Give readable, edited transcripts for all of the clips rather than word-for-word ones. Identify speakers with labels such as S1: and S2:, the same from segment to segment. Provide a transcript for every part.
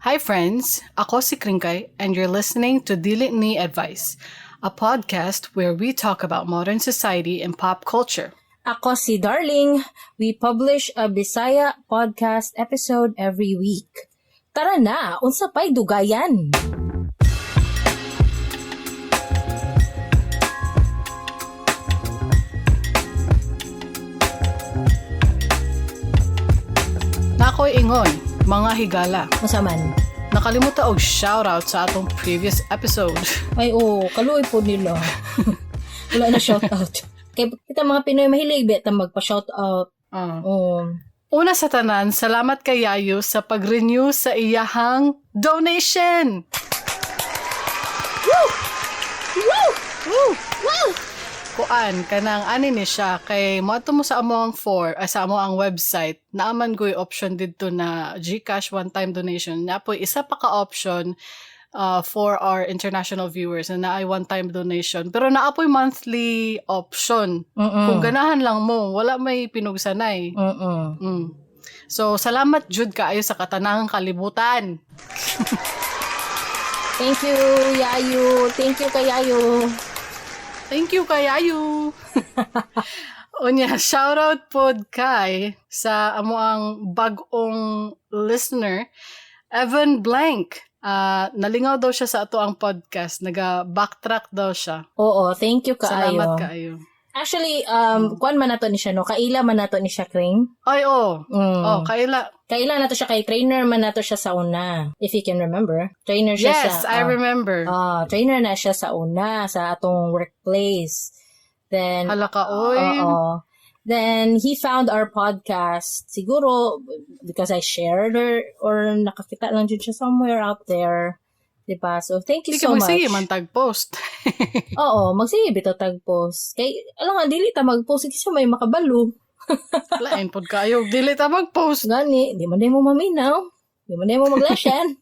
S1: Hi friends, ako si Kringkay and you're listening to Dili Ni Advice, a podcast where we talk about modern society and pop culture.
S2: Ako si Darling. We publish a Bisaya podcast episode every week. Tara na, unsa pa'y dugayan?
S1: Nakoy ingon, mga higala.
S2: Unsa man?
S1: Nakalimutan og shoutout sa atong previous episode.
S2: Ay oo, kaluoy po nila. Wala na shoutout. Kay kita mga Pinoy mahilig ba ta magpa-shoutout. Oo.
S1: Una sa tanan, salamat kay Yayo sa pag-renew sa iyahang donation!
S2: Woo! Woo!
S1: Woo!
S2: Woo!
S1: Kuan kanang ani ni siya kay moadto mo sa among for ay, sa amo ang website, naaman ko'y option didto na GCash one time donation. Napoy isa pa ka option for our international viewers na naay one time donation, pero naapoy monthly option kung ganahan lang mo, wala may pinugsanay. So salamat jud kaayo sa katanang kalibutan.
S2: Thank you, Yayo. Thank you kay Yayo.
S1: Thank you kay Ayu. Unya, shoutout pod kay sa amo ang bag-ong listener, Evan Blank. Nalingaw daw siya sa ato ang podcast. Naga-backtrack daw siya.
S2: Oo, thank you kaayo.
S1: Salamat kaayo.
S2: Actually, kuan man nato ni siya, no? Kaila man nato ni siya, Kring.
S1: Ay, oh. Oh, kaila.
S2: Kaila nato siya kay trainer man nato siya sa una. If you can remember. Trainer siya
S1: Yes,
S2: sa...
S1: I remember.
S2: Trainer na siya sa una, sa atong workplace. Then,
S1: Hala ka, oy.
S2: Oo. Then, he found our podcast, siguro, because I shared or nakakita lang dyan siya somewhere out there. Diba? So, thank you
S1: Di ka
S2: so much.
S1: magsige man tag-post.
S2: Oo, magsige bitaw tag-post. Kay, alam nga, dili ta mag-post. Kasi may makabalo.
S1: Lain pod kayo. Dili ta mag-post.
S2: Gani, di man din mo maminaw. Di man din mo maglasyan.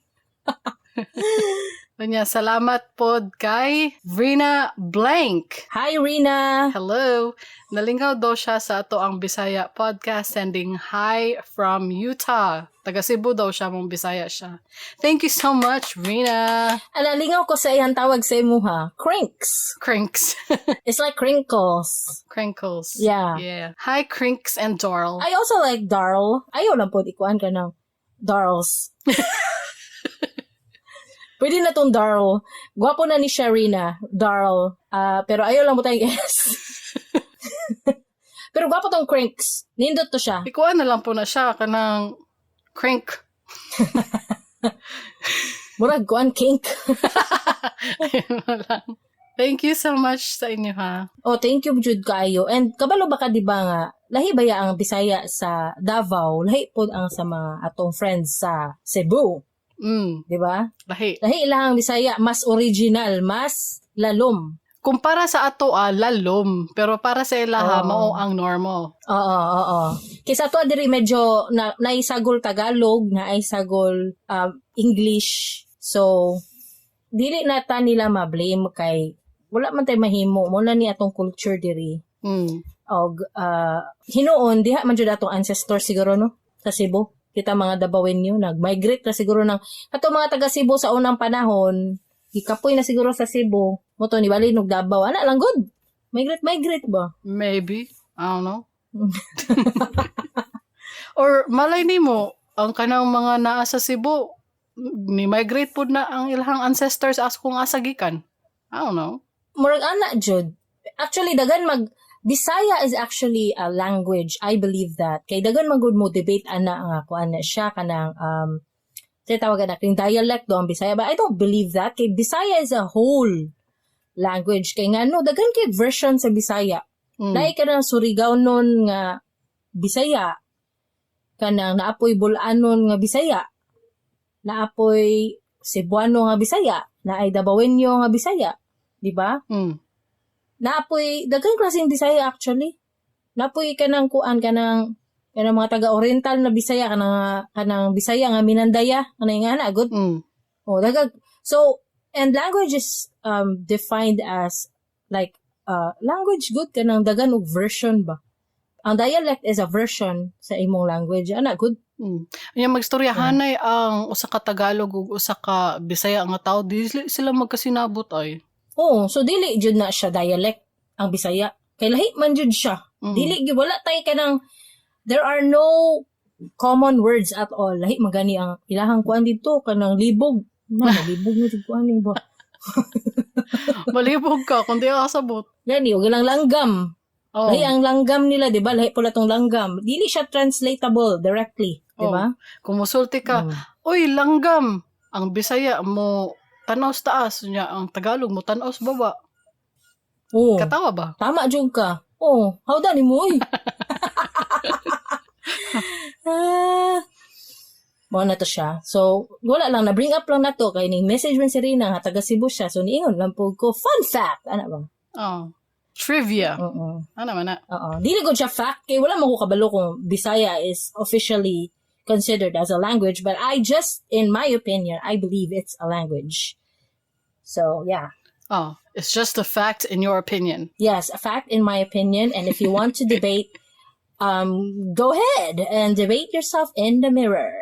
S1: Unya, salamat pod kay Rina Blank.
S2: Hi, Rina!
S1: Hello! Nalingaw daw siya sa ato ang Bisaya podcast, sending hi from Utah. Taga Cebu daw siya, mong Bisaya siya. Thank you so much, Rina!
S2: Ala, lingaw ko sa iyang tawag sa imo ha. Crinks.
S1: Crinks.
S2: It's like crinkles.
S1: Crinkles.
S2: Yeah.
S1: Yeah. Hi, Crinks and Darl.
S2: I also like Darl. Ayaw lang po, ikuan ka ng Darls. Pwede na tong Darl. Gwapo na ni Sharina. Darl. Pero ayaw lang mo tayong S. Pero gwapo tong Crinks. Nindot to siya.
S1: Ikuan na lang po na siya, kanang crink.
S2: Murag kuan kink.
S1: Ayun na lang. Thank you so much sa inyo ha.
S2: Oh, thank you jud kaayo. And kabalo ba ka di ba nga lahi ba ya ang Bisaya sa Davao, lahi pod ang sa mga atong friends sa Cebu, di ba?
S1: Lahi.
S2: Lahi lang ang Bisaya, mas original, mas lalom.
S1: Kumpara sa ato lalom, pero para sa ilaha
S2: Oo.
S1: mao ang normal.
S2: Oo, oo. Kaysa ato diri medyo na, naisagol Tagalog, naisagol English. So dili na ta nila ma-blame kay wala man tay mahimo mo na ni atong culture diri. Og hinuon diha man jud atong ancestor siguro no sa Cebu. Kita mga Dabawenyo nag-migrate na siguro ng ato mga taga Cebu sa unang panahon, gikapoy na siguro sa Cebu. Mo to ni bali nog Davao. Ana lang good. Migrate migrate ba?
S1: Maybe. I don't know. Or malay nimo ang kanang mga naa sa Cebu ni migrate pud na ang ilahang ancestors as kung asa gikan. I don't know.
S2: Murag ana jud. Actually dagan mag Bisaya is actually a language. I believe that. Kay dagan man gud mo debate ana nga kuan na siya kanang tawag na king dialect do ang Bisaya, but I don't believe that. Kay Bisaya is a whole language. Kay ngano daghan kay version sa Bisaya. Lahi ka ng Surigao nun nga Bisaya, kanang naapoy Bulanon nga Bisaya, naapoy Cebuano nga Bisaya, naay Dabawenyo nga Bisaya, di ba? Naapoy daghang klaseng Bisaya actually. Naapoy kanang kuan kanang kanang mga taga Oriental na Bisaya, kanang kanang Bisaya nga Minandaya, kanang nga na good. Oh, daghang. So, and language is defined as like language good kanang daghan og version ba. Ang dialect is a version sa imong language. Ana good.
S1: Nya magstoryahanay ang usa ka Tagalog ug usa ka Bisaya nga tawo, di sila magkasinabot ay.
S2: Oh, so dili jud na siya dialect ang Bisaya. Kay lahi man jud siya. Dili gyud, wala tay kanang, there are no common words at all. Lahi man gani ang ilahang kuan didto, kanang libog. Na libog na jud kuan ba.
S1: Malibog ka kung di ka kasabot.
S2: Gani og ilang langgam. Lahi ang langgam nila, di ba? Lahi pula tong langgam. Dili siya translatable directly, di ba?
S1: Kung musulti ka, "Uy, langgam." Ang Bisaya mo tanaw sa taas nya, ang Tagalog mo tanaw sa baba. Katawa ba?
S2: Tama jud ka. Oh, how da ni mo, uy? Ah. Mao na to siya. So, wala lang, na-bring up lang na to kay ning message man si Rina nga taga Cebu siya. So, niingon lang po ko, fun fact! Ana ba?
S1: Oh. Trivia.
S2: Oo.
S1: Ano man na?
S2: Oo. Dili ko siya fact kay wala man ko kabalo kung Bisaya is officially considered as a language, but I just, in my opinion, I believe it's a language. So, yeah.
S1: Oh, it's just a fact in your opinion.
S2: Yes, a fact in my opinion. And if you want to debate, go ahead and debate yourself in the mirror.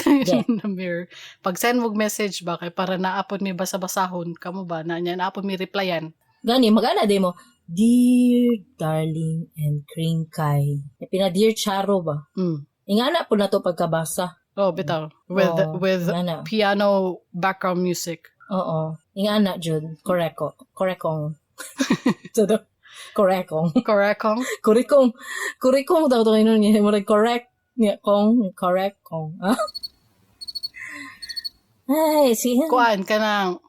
S2: Yeah.
S1: In the mirror. Pag send mo message ba kay para naapod mi basa-basahon kamo ba na niya naapod mi replyan.
S2: Gani, magana de mo, "Dear Darling and Cream Kai." Pina "Dear Charo" ba? Ingana po na to pagkabasa.
S1: Oh, bitaw. With with
S2: ingana.
S1: Piano background music.
S2: Oo. Ingana, jud. Correct ko. Correctong. So, correctong.
S1: Correctong?
S2: Kurikong. Kurikong daw to yun niya. Murag correct. Niya, kong. Correct kong. Ah. Ay, sige.
S1: Kuan kanang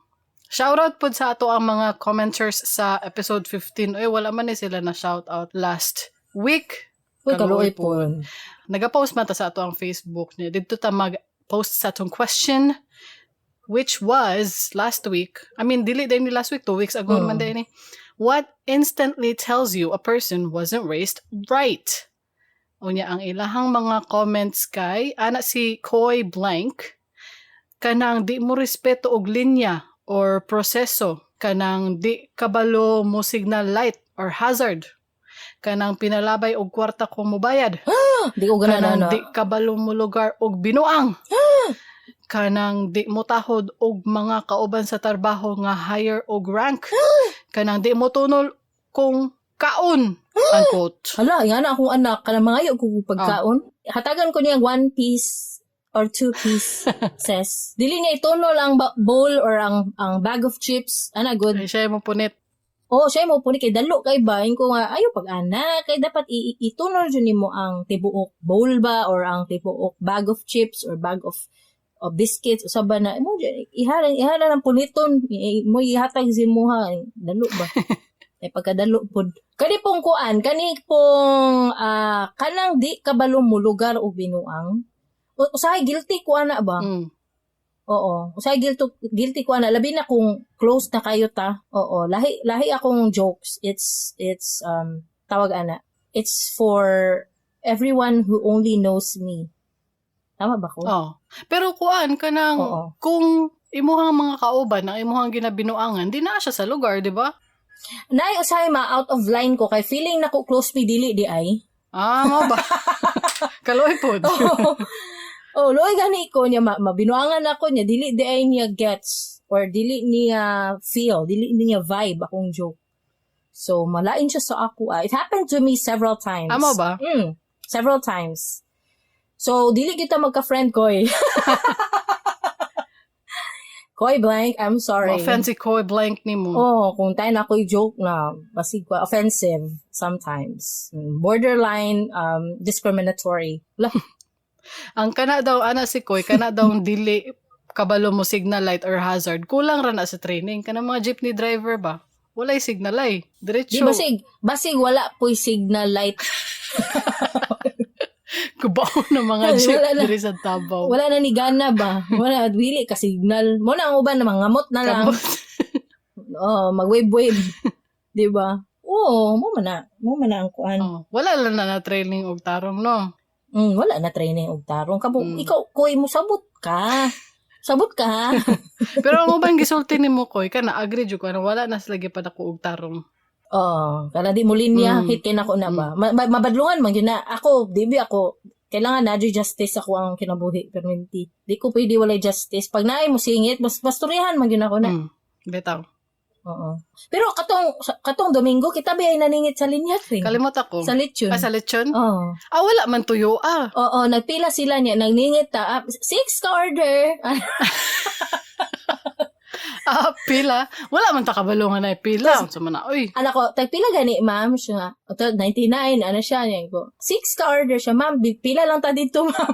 S1: shoutout pod sa ato ang mga commenters sa episode 15. Oy, wala man ni sila na shoutout last week.
S2: Uy, kaluoy
S1: Kaluoy
S2: po.
S1: Nagapost man ta sa ato ang Facebook niya. Didto ta mag-post sa atong question, which was last week. I mean, dili din ni last week, 2 weeks ago man din ni. What instantly tells you a person wasn't raised right? Unya ang ilahang mga comments kay ana si Koy Blank, kanang di mo respeto og linya or proseso, kanang di kabalo mo signal light or hazard, kanang pinalabay og kwarta kung mobayad,
S2: Di ko gana
S1: kanang
S2: na.
S1: di kabalo mo lugar og binuang, kanang di mo tahod og mga kauban sa trabaho nga higher og rank, kanang di mo tunol kung kaon, unquote.
S2: Hala, nga na akong anak, kanang mangayo ko pagkaon. Hatagan ko niya one piece or two piece says. Dili niya itunol ang bowl or ang bag of chips. Ana good.
S1: Ay, siya mo punit.
S2: Oh, siya mo puni kay dalo kay ba ko nga ayo pag ana kay dapat itunol jud nimo ang tibuok bowl ba or ang tibuok bag of chips or bag of biscuits usa ba na mo ihala ihala ng puniton mo ihatag si imuha, dalo ba ay pagkadalo pod kani pong kuan kani pong kanang di kabalo mo lugar og binuang. Usahay guilty ko ana ba. Oo. Usahay guilty, guilty ko ana, labi na kung close na kayo ta. Oo, lahi lahi akong jokes. It's tawag ana. It's for everyone who only knows me. Tama ba ko?
S1: Oh. Pero kuan kanang kung imuhang mga kauban ang imuhang ginabinuangan, di na siya sa lugar, di ba?
S2: Naay usahay ma out of line ko kay feeling na ko close me, dili di ay.
S1: Ah, mao ba? Kaluoy pod.
S2: Oh, luoy gani ko niya mabinuangan ako niya, dili di ay niya gets or dili niya feel, dili niya vibe akong joke. So malain siya sa ako. Ah. It happened to me several times.
S1: Amo ba?
S2: Several times. So dili kita magka-friend ko eh. Koy blank, I'm sorry.
S1: Offensive Koy blank nimo.
S2: Oh, kung tayo na ako'y joke na basig ko offensive sometimes. Borderline discriminatory. Lah,
S1: Ang kana daw ana si Koy, kana daw dili kabalo mo signal light or hazard. Kulang ra na sa training kanang mga jeepney driver ba? Walay signal light.
S2: Di
S1: Diretso.
S2: basig, basig wala po'y signal light.
S1: Kubaw ng mga jeep
S2: Wala na.
S1: diri sa Tabaw.
S2: Wala na ni gana ba? Wala dili ka signal. Mo na ang uban na mangamot na lang.
S1: Kamot.
S2: Oh, mag-wave wave. Di ba? Oo, mo man na. Mo man na ang kuan.
S1: Oh, wala lang na na training og tarong, no.
S2: Wala na training og tarong. Kamo, ikaw koy mo sabot ka. Sabot ka, ha?
S1: Pero ang uban gisulti nimo Koy, kana agree jud ko na wala na sila gipadako og tarong.
S2: Oh, kana di mo linya, hit kay nako na ba. Mabadlungan man gyud na. Ako, di ba ako Kailangan na justice ako ang kinabuhi perminti. Di ko pwede walay justice. Pag naay mo singit, mas pastoryahan man gyud ako na.
S1: Bitaw.
S2: Oo. Pero katong Domingo kita ba ay naningit sa linya rin?
S1: Kalimot ako.
S2: Sa lechon.
S1: Ah, sa lechon?
S2: Oo.
S1: Ah, wala man tuyo ah.
S2: Oo, nagpila sila niya, nagningit ta. Ah, six ka order.
S1: Ah, pila. Wala man ta kabalo nga na pila. Unsa man na, oy.
S2: Anak ko, tagpila gani, ma'am? Siya nga, "Oto, 99, ano siya? Niya ko, six ka order siya, ma'am. Pila lang ta dito, ma'am."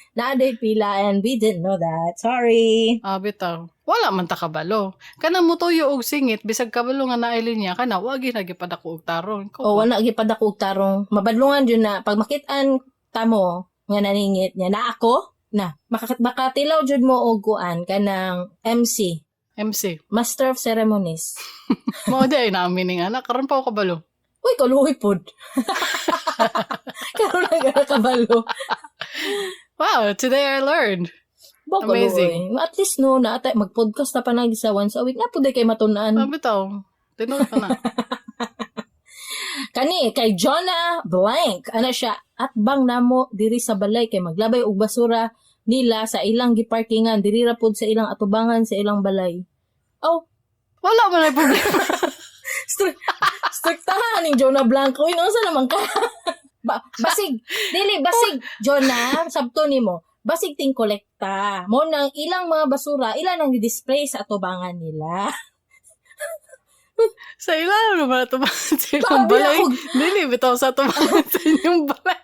S2: Naaday pila and we didn't know that. Sorry.
S1: Ah, bitaw. Wala man ta kabalo. Kana mo tuyo og singit bisag kabalo nga naay linya kana wa gyud nagipadako og taron. Ikaw
S2: O,
S1: ba?
S2: wala gipadako og tarong. Mabadlungan yun na, pag makitaan tamo, nga naningit niya, na ako, na, makatilaw jud mo og kuan kanang MC,
S1: MC.
S2: Master of Ceremonies.
S1: Mao di ay namin nga anak karon pa ako kabalo.
S2: Uy, kaluoy pod. Karon lang ka kabalo.
S1: Wow, today I learned.
S2: Ba,
S1: Amazing.
S2: kaluoy. At least no, na atay mag-podcast na pa nag sa once a week na pud kay matun-an.
S1: Ah, bitaw. Tinuod pa na.
S2: Kani kay Jonah Blank. Ano siya? At bang namo diri sa balay kay maglabay og basura nila sa ilang giparkingan diri ra pod sa ilang atubangan sa ilang balay. Oh,
S1: Wala man ay problema.
S2: Striktahan ning Jonah Blank. Uy, unsa naman ka? Basig, dili basig Jonah, sabto nimo. Basig ting kolekta. Mo nang ilang mga basura, ilan ang display sa atubangan nila.
S1: Sa ilang naman atubangan sa ilang
S2: Abi
S1: balay.
S2: ako,
S1: Dili bitaw sa atubangan sa inyong balay.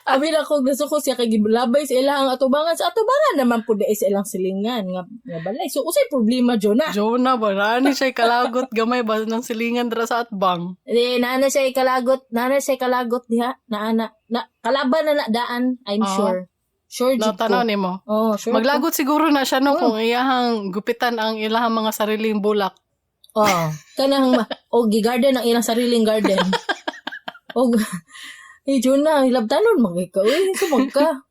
S2: Abi na ko gusto ko siya kay giblabay sa ilang atubangan. Sa atubangan naman pud ay sa ilang silingan nga balay. So usay problema Jonah?
S1: Jonah ba nani siya kalagot gamay ba ng silingan dira sa atbang.
S2: Eh, naana siya ikalagot, naana siya ikalagot diha, naana na kalaban na na daan, I'm
S1: Oo.
S2: sure. Sure jud ko.
S1: Natanaw nimo.
S2: Oh, sure.
S1: Maglagot siguro na siya no
S2: Mm.
S1: kung iyahang gupitan ang ilahang mga sariling bulak.
S2: Ko. Oh, kanang o gi-garden ang ilang sariling garden. Og eh, Jonah, hilabtanon magay ka. Uy, sumag ka.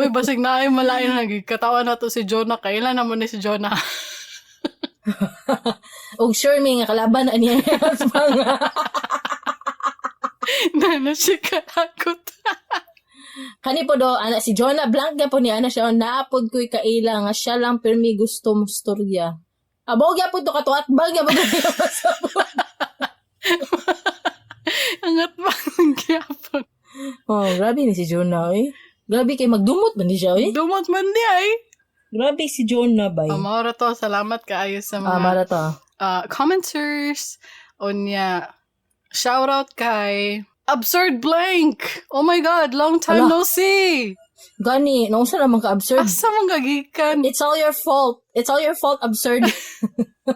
S1: Uy, basig na ay malain na katawan na to si Jonah. Kailan naman ni si Jonah?
S2: Og sure mi nga kalaban na niya sa mga.
S1: Na siya kalagot.
S2: Kani po do, ana si Jonah Blanc po ni ana siya, naapod ko'y kaila nga siya lang pirmi gusto mo storya. Abo gyapon to katuat bang gyapon to pasabot.
S1: Angat ba ang gyapon?
S2: Oh, grabe ni si Jonah eh. Grabe kay magdumot man ni siya eh.
S1: Dumot man di ay.
S2: Grabe si Jonah bay.
S1: Amora to. Salamat kaayo sa
S2: Ah,
S1: mga
S2: mara to.
S1: Commenters. Unya, shout out kay Absurd Blank. Oh my God, long time
S2: Ala.
S1: no see.
S2: Gani, naunsa naman ka absurd.
S1: Asa mong gagikan?
S2: It's all your fault. It's all your fault, absurd.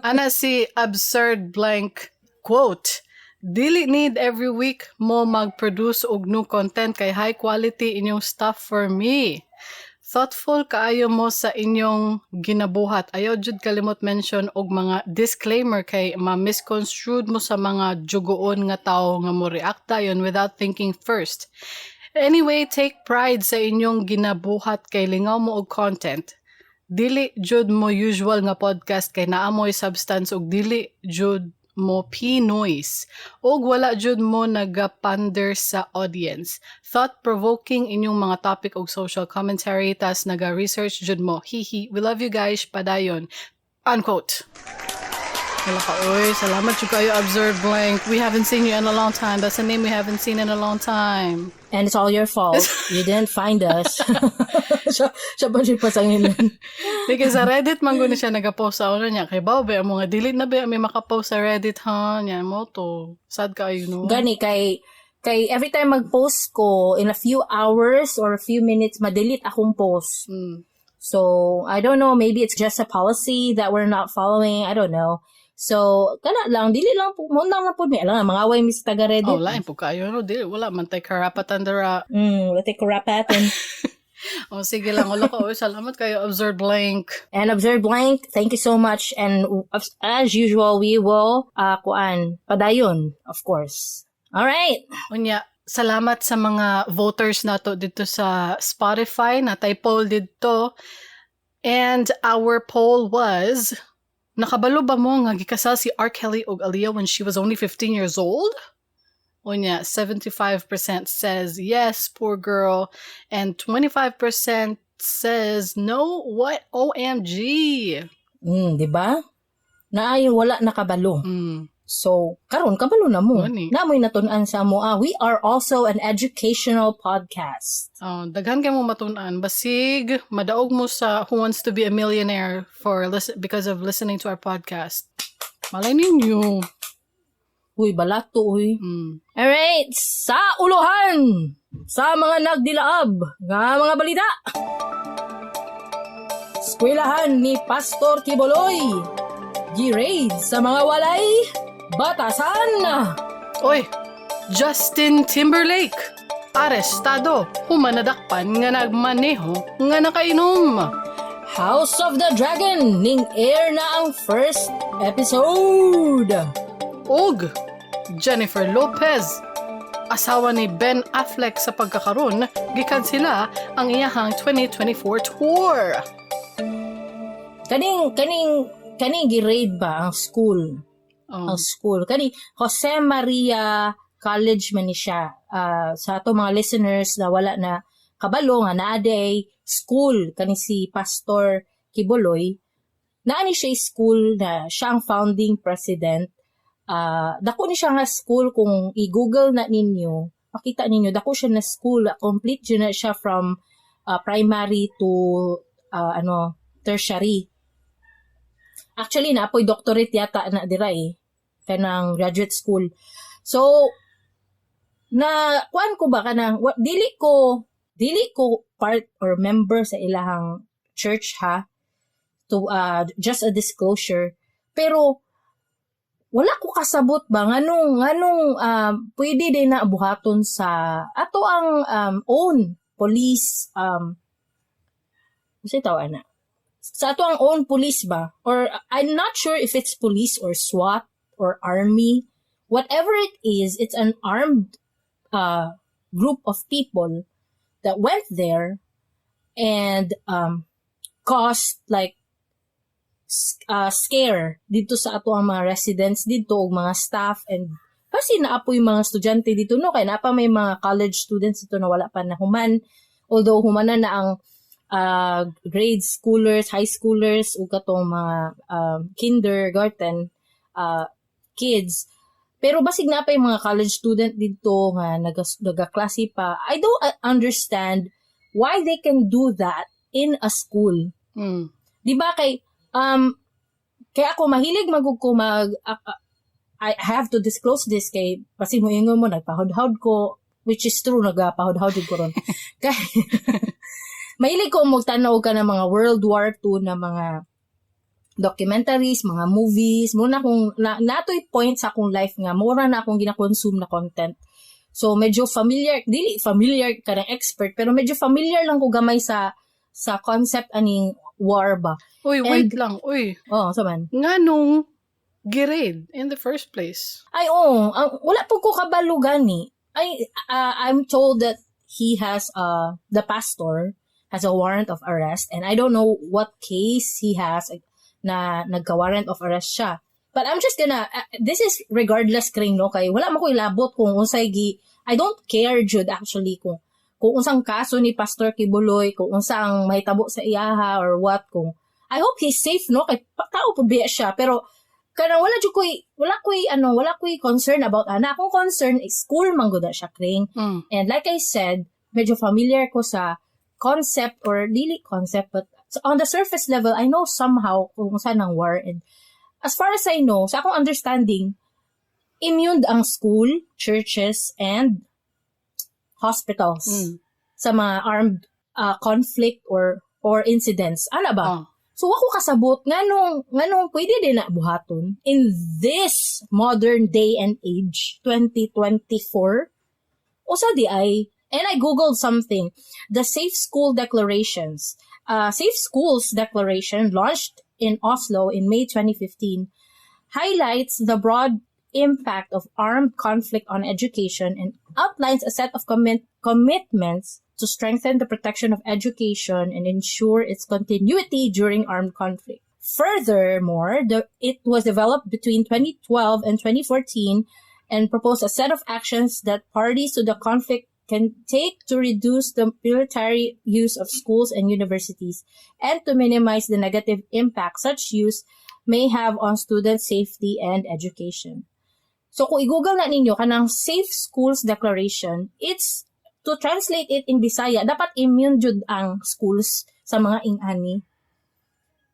S1: Ana si Absurd Blank, quote, "Dili need every week mo mag-produce og new content kay high quality inyong stuff for me. Thoughtful kaayo mo sa inyong ginabuhat. Ayaw jud kalimot mention og mga disclaimer kay ma-misconstrued mo sa mga jugoon nga tao nga mo react dayon without thinking first. Anyway, take pride sa inyong ginabuhat kay lingaw mo og content. Dili jud mo usual nga podcast kay naamoy substance ug dili jud mo Pinoys og wala jud mo nagapander sa audience. Thought-provoking inyong mga topic og social commentary tas naga-research jud mo. Hihi, we love you guys, padayon." Unquote. Wala ka, oy, salamat jud kayo, Absurd Blank. We haven't seen you in a long time. That's a name we haven't seen in a long time.
S2: And it's all your fault. You didn't find us. Siya pa siya pasangin.
S1: Because sa Reddit man gud ni siya nagapost sa una niya. Kay bao ba ang mga delete na ba may makapost sa Reddit ha niya mo to. Sad kaayo no.
S2: Gani, kay every time mag-post ko, in a few hours or a few minutes, ma-delete akong post. So, I don't know, maybe it's just a policy that we're not following. I don't know. So, kana lang, dili lang po, mo lang na po, may alam, mga away mis taga Reddit.
S1: Oh, lain po kayo no. Dili wala man tay karapatan dira.
S2: Wala tay karapatan.
S1: Oh, sige lang wala ko. Oy, salamat kayo Absurd Blank.
S2: And Absurd Blank, thank you so much. And as usual, we will, kuan, padayon, of course. All right.
S1: Unya, salamat sa mga voters nato dito sa Spotify natay poll dito. And our poll was, nakabalo ba mo nga gikasal si R. Kelly og Aaliyah when she was only 15 years old? Unya, 75% says yes, poor girl, and 25% says no, what? OMG.
S2: Di ba? Naay wala nakabalo. So, karon kabalo na mo.
S1: Gani.
S2: Naa moy natun-an sa amo. Ah, we are also an educational podcast.
S1: Oh, daghan kay mo matun-an. Basig madaog mo sa Who Wants to Be a Millionaire for listen because of listening to our podcast. Malay ninyo.
S2: Uy, balato, uy. Alright, sa uluhan sa mga nagdilaab nga mga balita. Eskwelahan ni Pastor Quiboloy gi-raid sa mga walay batasan.
S1: Oy, Justin Timberlake arestado human nadakpan nga nagmaneho nga nakainom.
S2: House of the Dragon ning air na ang first episode.
S1: Og Jennifer Lopez, asawa ni Ben Affleck sa pagkakaron, gikansela ang iyahang 2024 tour.
S2: Kaning gi-raid ba ang school?
S1: Oh.
S2: Ang school. Kani Jose Maria College man ni siya. Ah, sa ato mga listeners na wala na kabalo nga naa diay school kani si Pastor Quiboloy. Naa ni siya school na siya ang founding president. Ah, dako ni siya nga school. Kung i-Google na ninyo, makita ninyo dako siya na school, complete jud na siya from primary to ano, tertiary. Actually, naa poy doctorate yata na dira eh, kanang graduate school. So na kuan ko ba kanang dili ko part or member sa ilahang church ha, to just a disclosure, pero wala ko kasabot ba nganong pwede din na buhaton sa ato ang own police, unsay tawag ana, sa ato ang own police ba, or I'm not sure if it's police or SWAT or army, whatever it is, it's an armed group of people that went there and caused like scare dito sa ato ang mga residents dito ug mga staff, and kasi naa poy mga estudyante dito, no, kay naa pa may mga college students dito na wala pa na human, although humana na ang grade schoolers, high schoolers ug katong mga kindergarten kids, pero basig naa pa yung mga college student dito nga nagaklase pa. I don't understand why they can do that in a school. 'Di ba kay kaya ako mahilig magug ko mag I have to disclose this kay basi mo ingon mo nagpahudhod ko, which is true, nagpahudhod jud ko ron. Kay mahilig ko magtan-aw ka ng mga World War II na mga documentaries, mga movies, muna kung natoy point sa akong life nga mura na akong gina-consume na content. So medyo familiar, dili familiar ka ng expert, pero medyo familiar lang ko gamay sa concept aning war ba.
S1: Uy, wait lang. Uy,
S2: Oh, so man.
S1: Nganong gi-raid in the first place?
S2: Ay, oo. Wala po ko kabalo gani. Ay, I'm told that he has, the pastor has a warrant of arrest and I don't know what case he has na nagka-warrant of arrest siya. But I'm just gonna, this is regardless, Kring, no? Kay wala mo ko ilabot kung unsay gi, I don't care, jud, actually, kung unsang kaso ni Pastor Quiboloy, kung unsa ang mahitabo sa iyaha or what, kung, I hope he's safe, no? Kay tao po biya siya, pero kanang wala ko'y ano, wala ko'y concern about ana. Akong concern is school man gud na siya, Kring. And like I said, medyo familiar ko sa concept, or dili concept, but on the surface level, I know somehow kung saan ang war, and as far as I know, sa akong understanding, immune ang school, churches and hospitals sa mga armed conflict or incidents. Ana ba?
S1: Oh.
S2: So ako kasabot nganong pwede din na buhaton in this modern day and age, 2024. Usa di ay, and I googled something, the Safe School Declarations. Safe Schools Declaration, launched in Oslo in May 2015, highlights the broad impact of armed conflict on education and outlines a set of commitments to strengthen the protection of education and ensure its continuity during armed conflict. Furthermore, it was developed between 2012 and 2014 and propose a set of actions that parties to the conflict can take to reduce the military use of schools and universities and to minimize the negative impact such use may have on student safety and education. So kung i-google na ninyo kanang Safe Schools Declaration, it's to translate it in Bisaya, dapat immune jud ang schools sa mga ingani.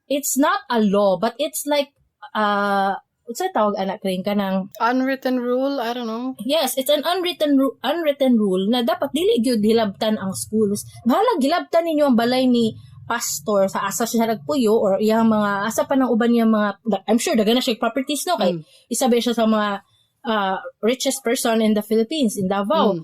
S2: It's not a law, but it's like unsa tawag ana, kring kanang
S1: Unwritten rule, I don't know.
S2: Yes, it's an unwritten rule na dapat dili gyud hilabtan ang schools. Bahala gilabtan ninyo ang balay ni pastor sa asa siya nagpuyo or iyang mga asa pa ng uban niya mga, I'm sure daghan na siya properties, no, kay isa ba siya sa mga richest person in the Philippines, in Davao.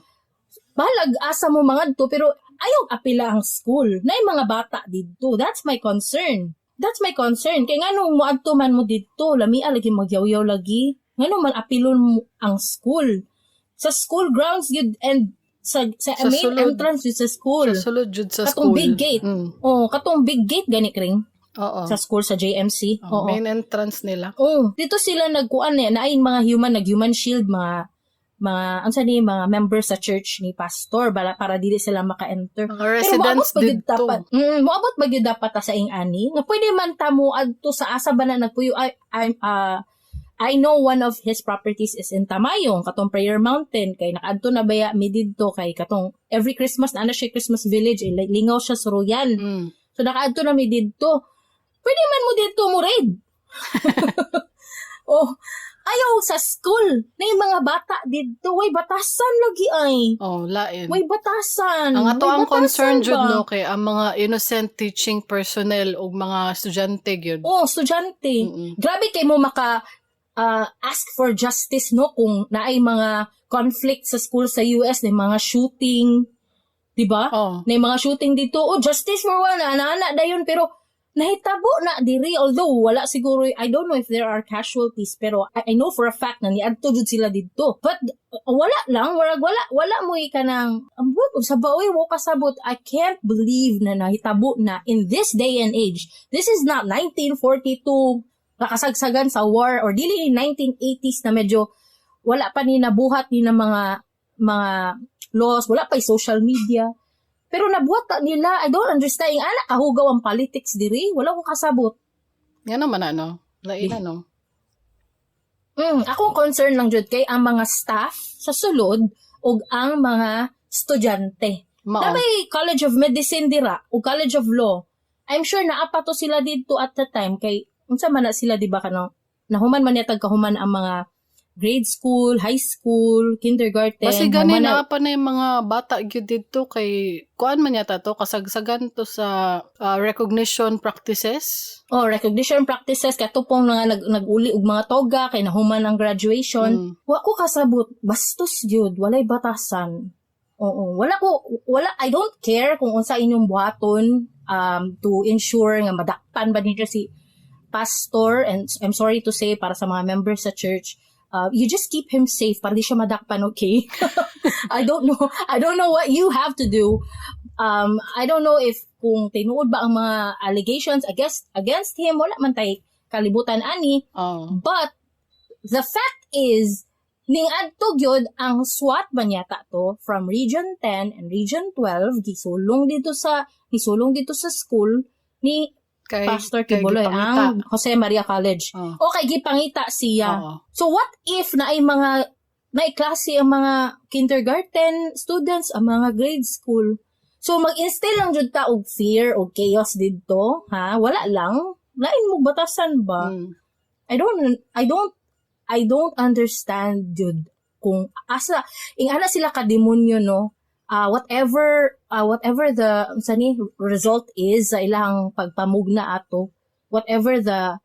S2: Bahalag asa mo mangadto, pero ayaw apila ang school. Naay mga bata didto. That's my concern. That's my concern. Kay nganong moadto man mo didto, lamia lagi, magyawyaw lagi. Ngano man apilon mo ang school? Sa school grounds yun and sa
S1: Sa
S2: main
S1: sulod.
S2: Entrance yun sa school.
S1: Sa sulod jud sa
S2: Katong
S1: school.
S2: big gate. Oh, katong big gate gani, kring sa school sa JMC.
S1: Oh, main entrance nila.
S2: Oh, dito sila nagkuan eh, naay mga human nag-human shield mga unsa ni mga members sa church ni pastor bala para dili sila maka-enter.
S1: Mga
S2: Pero
S1: residents
S2: moabot ba gyud
S1: didto.
S2: Dapat? Moabot ba gyud dapat ta sa ing-ani? Nga pwede man ta mo adto sa asa ba na nagpuyo. I know one of his properties is in Tamayong, katong Prayer Mountain, kay nakaadto na baya mi didto kay katong every Christmas na ana siya Christmas village, eh, lingaw siya sa Royan. So nakaadto na mi didto. Pwede man mo didto mo raid. Oh, ayaw sa school. Naay mga bata didto, way batasan lagi ay.
S1: Oh, lain.
S2: Way batasan.
S1: Ang ato
S2: Way
S1: ang concern
S2: batasan
S1: jud
S2: ba?
S1: no, kay ang mga innocent teaching personnel ug mga estudyante gyud.
S2: Oh, estudyante. Grabe kay mo maka ask for justice, no, kung naay mga conflict sa school sa US, na mga shooting, 'di ba?
S1: Oh.
S2: Na mga shooting dito, oh, justice for one, ana-ana dayon, pero nahitabo na diri, although wala siguro, I don't know if there are casualties, pero I know for a fact na niadto jud sila didto, but wala lang, warag wala mo kanang ambot sa baoy wo kasabot. I can't believe na nahitabo na in this day and age. This is not 1942 nakasagsagan sa war or dili 1980s na medyo wala pa ni nabuhat ni na mga laws, wala pa social media. Pero nabuhat ta nila. I don't understand. Yung ana kahugaw ang politics diri. Wala ko kasabot.
S1: Nga naman ano. Lain ano.
S2: Akong concern lang jud kay ang mga staff sa sulod ug ang mga estudyante.
S1: Mao.
S2: Na may College of Medicine dira ug College of Law. I'm sure naa pa to sila didto at the time kay unsa man na sila, di ba, kanang nahuman man yatag kahuman ang mga grade school, high school, kindergarten.
S1: Basi gani
S2: human
S1: na pa na yung mga bata gyud didto kay kuan man yata to, kasagsagan to sa recognition practices.
S2: Oh, recognition practices, katupong nga naguli og mga toga kay nahuman ang graduation. Wa ko kasabot, bastos jud, walay batasan. Oo, wala ko wala I don't care kung unsa inyong buhaton to ensure nga madakpan ba ninyo si pastor, and I'm sorry to say para sa mga members sa church, you just keep him safe para di siya madakpan, okay? I don't know what you have to do. I don't know if kung tinuod ba ang mga allegations against him, wala man tay kalibutan ani. But the fact is, ning adto gyud ang SWAT man yata to from Region 10 and Region 12, gisulong dito sa school ni
S1: Kay,
S2: Pastor
S1: kay
S2: Quiboloy,
S1: gipangita.
S2: ang Jose Maria College. Okay, gipangita siya. So what if na ay mga naay klase ang mga kindergarten students, ang mga grade school? So mag-instill lang jud ta og fear og chaos didto, ha? Wala lang. Lain mo batasan ba? I don't understand jud kung asa ingana sila ka demonyo, no? Whatever the unsa ni result is sa ilang pagpamugna ato, whatever the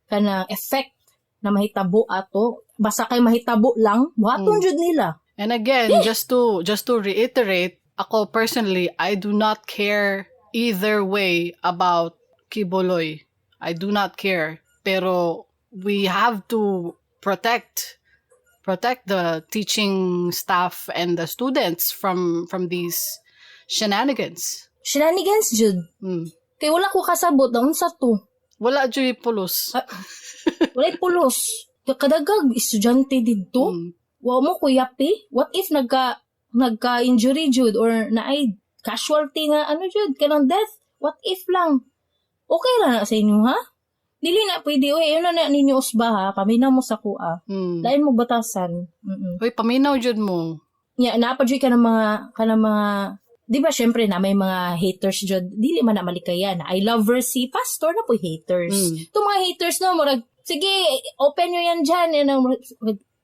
S2: kana effect na mahitabo ato, basta kay mahitabo lang, buhaton jud nila.
S1: And again, just to reiterate, ako personally, I do not care either way about Quiboloy. I do not care. Pero we have to protect the teaching staff and the students from these shenanigans.
S2: Shenanigans jud. Kay wala ko kasabot na unsa to.
S1: Wala juy pulos.
S2: Ah, walay pulos. Kadagag estudyante didto. Wa mo kuyapi? What if nagka injury jud or naay casualty nga ano jud, kanang death? What if lang? Okay ra na sa inyo, ha? Dili na pwede, oy, ayun na na ninyo usba, ha. Paminaw mo sa kuha. Lain mo batasan.
S1: Hoy, paminaw jud mo.
S2: Nya naa pa jud ka ng mga kanang mga, di ba, syempre na may mga haters jud, dili man na malikayan. I love si pastor na po haters. Itong mga haters, no, murag sige, open nyo yan dyan, yan ang,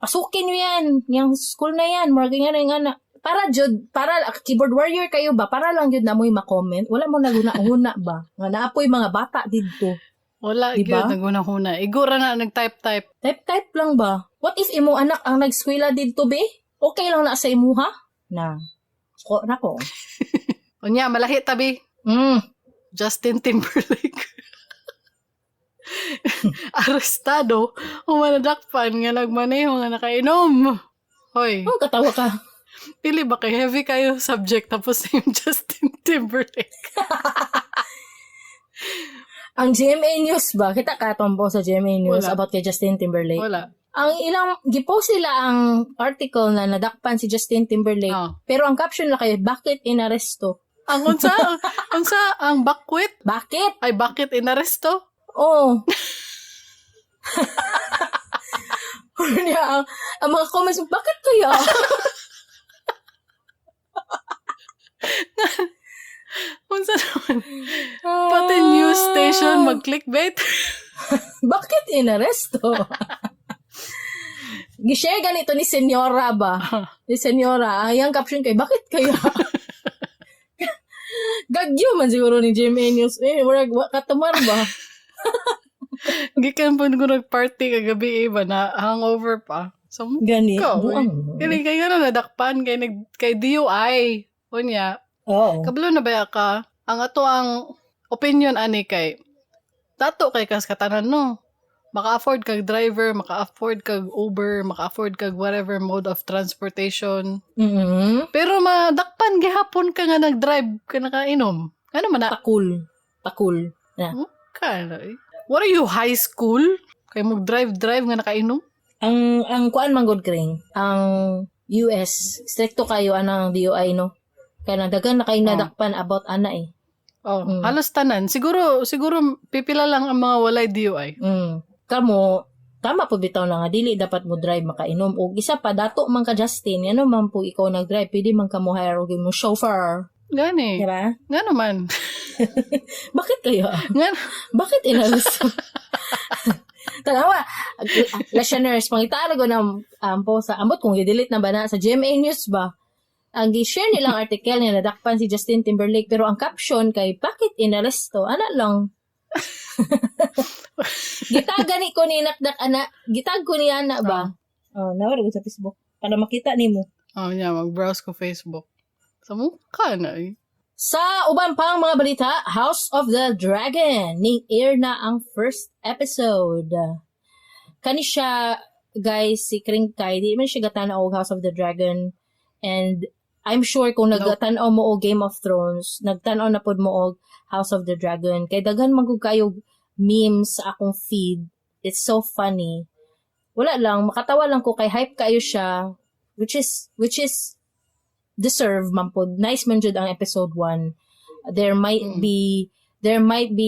S2: pasukin nyo yan, yung school na yan, murag nga nga na para jud, para keyboard warrior kayo ba, para lang jud na mo'y ma-comment, wala mo naguna-una ba nga naapoy mga bata didto.
S1: Wala
S2: Diba?
S1: gyud naguna-huna. Igura na nag-type-type.
S2: Type-type lang ba? What if imong anak ang nagskwela didto be? Okay lang na sa imuha? Na. Ko nako.
S1: Unya, malahi tabi. Justin Timberlake. Arestado, humanadakpan nga nagmaneho nga nakainom. Hoy,
S2: Oh, katawa ka.
S1: Pili ba kay heavy kayo subject tapos yung Justin Timberlake?
S2: Ang GMA News ba? Kita ka tombo sa GMA News
S1: Wala.
S2: about kay Justin Timberlake.
S1: Wala.
S2: Ang ilang gipost nila ang article na nadakpan si Justin Timberlake.
S1: Oh.
S2: Pero ang caption na kay, "Bakit inaresto?"
S1: Ang unsa ang bakwit?
S2: Bakit?
S1: Ay, bakit inaresto?
S2: Oh. Niya, ang mga comments, "Bakit kaya?"
S1: Unsa naman? Pati news station mag-clickbait.
S2: Bakit inaresto? Gishare ganito ni Senyora ba? Ni Senyora. Ang iyang caption kay, "Bakit kaya?" Gagyo man siguro ni GMA News. Eh, murag, katumar ba?
S1: Gikan po ko nag-party kagabi eh, ba na hangover pa. So,
S2: Gani.
S1: Ikaw,
S2: Buang.
S1: kini kay nga nadakpan kay nag kay DUI. Unya, kabalo na ba ka? Ang ato ang opinion ani kay dato kay kas katanan, no. Maka-afford kag driver, maka-afford kag Uber, maka-afford kag whatever mode of transportation. Pero madakpan gihapon ka nga nag-drive ka nakainom. Ano man na?
S2: Pakul. Pakul. Na.
S1: Ka, eh. What are you, high school? Kay mo drive-drive nga nakainom?
S2: Ang kuan man gud, Kring, ang US stricto kayo anang DUI, no. Kaya nagdagan na kayo nadakpan about ana eh.
S1: Oh, halos tanan. Siguro siguro pipila lang ang mga walay DUI.
S2: Kamo tama po bitaw na nga dili dapat mo drive makainom, og isa pa, dato man ka Justin, ano man po ikaw nag-drive, pwede man ka mo hire og imong chauffeur.
S1: Gani.
S2: Di ba?
S1: Nga naman.
S2: Bakit kaya?
S1: Nga
S2: Bakit inaresto? Tanawa, listeners, pangitalo ko ng po sa ambot kung i-delete na ba na sa GMA News ba. Ang gi-share nilang article nga nadakpan si Justin Timberlake, pero ang caption kay, "Bakit inaresto?" Ana lang. Gitag gani ko ni nakdak ana, gitag ko ni ana ba. Oh, nawara ko sa Facebook para makita nimo.
S1: Oh, yeah, mag-browse ko Facebook. Sa mukha na eh.
S2: Sa uban pang mga balita, House of the Dragon, ning air na ang first episode. Kani siya, guys, si Kring Kai, di man siya gatan-aw og House of the Dragon. And I'm sure kung
S1: No.
S2: nagtan-aw mo og Game of Thrones, nagtan-aw na pod mo og House of the Dragon. Kay daghan man gud kayo memes sa akong feed. It's so funny. Wala lang, makatawa lang ko kay hype kayo siya, which is deserve man pod. Nice man jud ang episode 1. There might be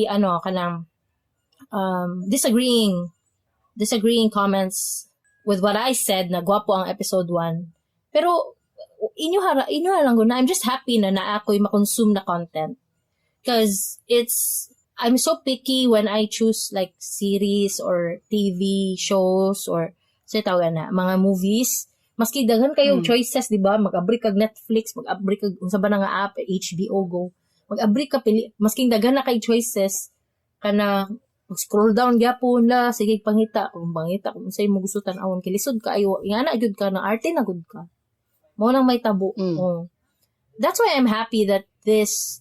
S2: ano kanang disagreeing comments with what I said na gwapo ang episode 1. Pero inyo lang gud na I'm just happy na naa ako'y makonsume na content. 'Cause it's I'm so picky when I choose like series or TV shows or sa tawag na mga movies. Maski daghan kayong choices, di ba? Mag-abri kag Netflix, mag-abri kag unsa ba na nga app, HBO Go. Mag-abri ka pili, maski daghan na kay choices kana mag-scroll down gyapon la, sige pangita, kung pangita kung unsay mo gusto tan-awon, kay lisod kaayo, ingana gyud ka na arte na gud ka. Mo nang may tabo. Oh. That's why I'm happy that this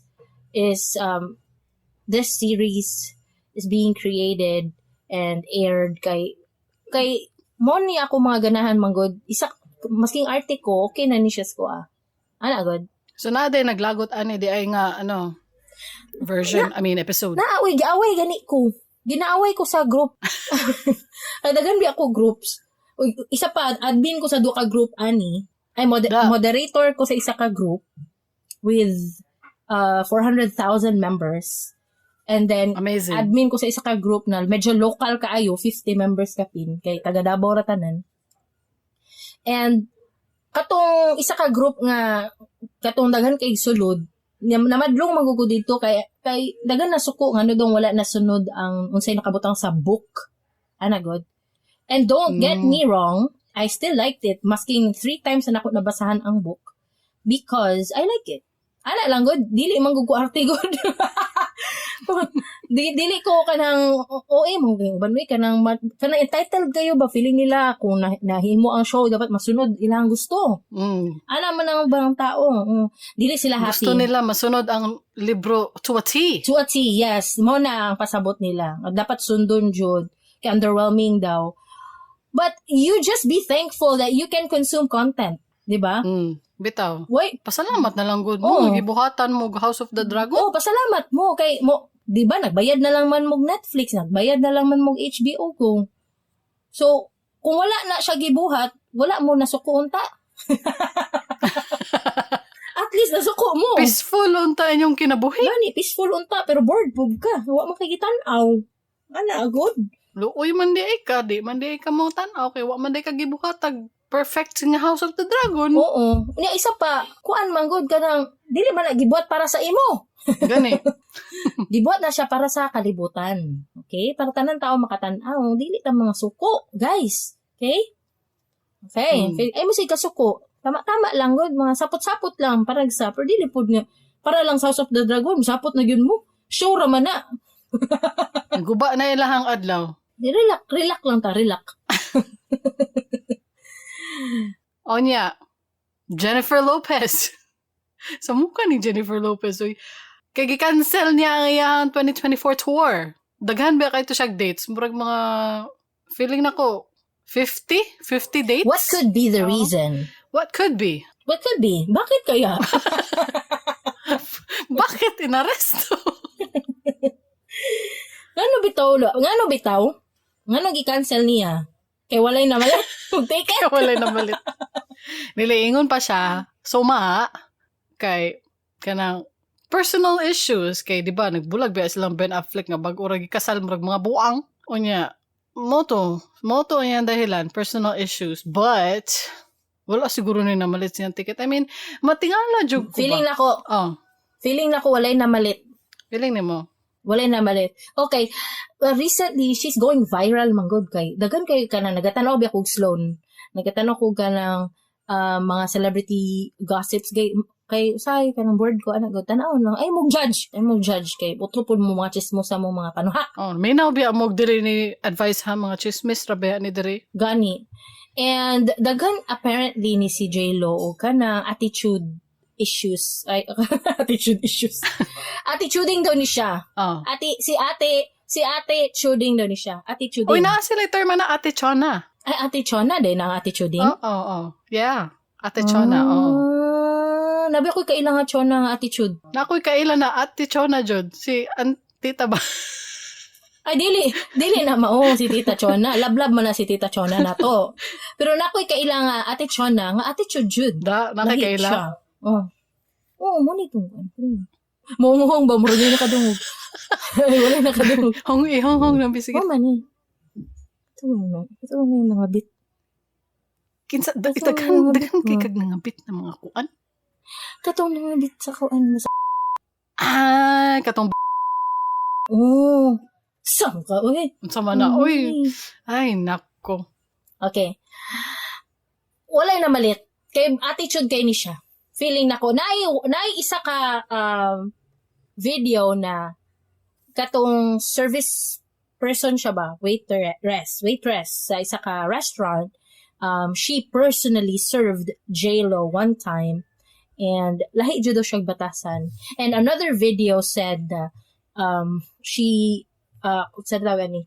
S2: series is being created and aired kay mo ni ako mga ganahan man gud, isa masking arte ko, okay na ni siya ko ah, ana gud.
S1: So na day naglagot ani di ay nga ano version, I mean episode.
S2: Na uy, giaway gani ko, ginaaway ko sa group, kay daghan bi ako groups. Uy, isa pa, admin ko sa duha ka group ani. Ay,
S1: Da.
S2: Moderator ko sa isa ka group with 400,000 members. And then,
S1: Amazing.
S2: Admin ko sa isa ka group na medyo local kaayo, 50 members kapin, kay taga Davao ra tanan. And katong isa ka group nga katong daghan kay sulod, namadlong man gud ko didto kay daghan na suko ngano dong wala na sunod ang unsay nakabutang sa book. Ana god. And don't get me wrong, I still liked it masking three times na nako nabasahan ang book because I like it. Ana lang gud, dili man gud ko arte gud. Dili ko kanang OA mo kay uban mi kanang entitled kayo ba, feeling nila kung nahimo ang show dapat masunod ilang gusto. Ana man ang ubang tao. Dili sila happy.
S1: Gusto nila masunod ang libro to a T.
S2: To a T, yes. Mo na ang pasabot nila. Dapat sundon jud. Kay underwhelming daw. But you just be thankful that you can consume content. Di ba?
S1: Bitaw.
S2: Wait,
S1: Pasalamat na lang gud mo.
S2: Oo.
S1: Gibuhatan mo House of the Dragon.
S2: Oh, pasalamat mo kay mo, 'di ba, nagbayad na lang man mo Netflix, nagbayad na lang man mo HBO ko. So, kung wala na siya gibuhat, wala mo nasuko unta. At least nasuko mo.
S1: Peaceful unta inyong kinabuhi.
S2: Gani, peaceful unta pero bored pud ka. Wa man kay gitan-aw. Ana good.
S1: Luoy man di ay ka, di man di ay ka mo tan-aw kay wa man di ka gibuhatag perfect nga House of the Dragon.
S2: Oo. Nya isa pa, kuan man gud kanang dili man na gibuhat para sa imo.
S1: Gani.
S2: Gibuhat na siya para sa kalibutan. Okay? Para tanan tao makatan-aw, dili ta mga suko, guys. Okay? Okay. Ay mo say kasuko. Tama-tama lang gud, mga sapot-sapot lang para sa pero dili pud nga para lang sa House of the Dragon, sapot na gyud mo. Show ra man na.
S1: Guba na ilahang adlaw.
S2: Di, relax, relax lang ta, relax.
S1: Onya, Jennifer Lopez. Sa mukha ni Jennifer Lopez. Uy. Kay gi-cancel niya ang iyang 2024 tour. Daghan ba kay to siya dates? Murag mga feeling nako 50? 50 dates?
S2: What could be the
S1: Oo.
S2: Reason?
S1: What could be?
S2: What could be? Bakit kaya?
S1: Bakit inaresto?
S2: Ngano bitaw lo? Ngano bitaw? Ngano gi-cancel niya? Kay walay na wala. Ticket.
S1: Wala namalit. Niliingon pa siya. Suma kay kanang personal issues kay di ba nagbulag ba silang Ben Affleck nga bag-o ra gikasal, murag mga buang. Unya mo to ang dahilan, personal issues, but wala siguro ni namalit siyang ticket. I mean, matingala jud ko
S2: Feeling
S1: ba?
S2: nako,
S1: Oh,
S2: feeling nako walay namalit.
S1: Feeling nimo?
S2: Walay namalit. Okay. Well, recently she's going viral man gud kay daghan kay kana nagatanaw biya kog Sloan. Nagatanaw ko kanang mga celebrity gossips kay usay kanang bored ko ana gud tan-aw lang ay mo judge, ay mo judge kay utro pud mo mga chismosa mo mga panuha.
S1: Oh, may biya mo diri ni advice ha, mga chismis ra ba ni diri.
S2: Gani. And daghan apparently ni si J-Lo o kanang attitude issues. Ay, attitude issues. Attituding daw ni siya.
S1: Oh.
S2: Ate, si ate chuding daw ni siya. Attituding.
S1: Uy, naa sila term na Ate Chona.
S2: Ay, Ate Chona din ang attituding.
S1: Oh. Yeah. Ate Chona, oh.
S2: Ah, nabi ko kaila nga Chona nga attitude.
S1: Na ako'y kaila na Ate Chona jud. Si tita ba?
S2: Ay, dili. Dili na mao si Tita Chona. Love-love man na si Tita Chona na to. Pero nakoy kaila nga Ate Chona nga attitude jud.
S1: Da,
S2: Lahi
S1: nakakaila.
S2: siya. Oh. Oo, mo nitong. Monghong ba? Murag na nakadungog. Ay, wala nakadungog.
S1: Hong ihong hong ng bisig.
S2: Oh, man eh. Ito na. Ito na yung mga bit.
S1: Kinsa
S2: Ito
S1: daghan
S2: mga
S1: daghan
S2: bit
S1: kay
S2: mo.
S1: kag nangabit na mga kuan.
S2: Katong mga bit sa kuan mo sa.
S1: Ah, katong
S2: Oh. Saan ka, uy?
S1: Unsa man na. Uy, ay nako.
S2: Okay. Walay na malit. Kay attitude kay ni siya. Feeling nako naay isa ka video na katong service person siya ba, waiter rest waitress sa isa ka restaurant. She personally served J-Lo one time and lahi jud daw siya batasan. And another video said na she said daw ani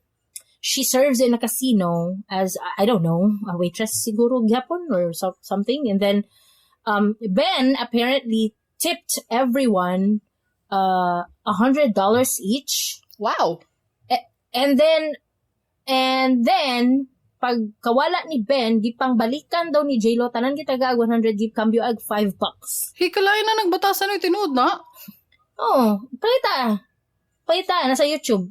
S2: she serves in a casino as, I don't know, a waitress siguro gyapon or something. And then Ben apparently tipped everyone $100 each. And then pagkawala ni Ben, gipang balikan daw ni J-Lo tanan gitaga og 100, gikambyo ag $5.
S1: Hikalain na nagbatasan oy, tinuod na.
S2: Oh, palita. Palita nasa YouTube.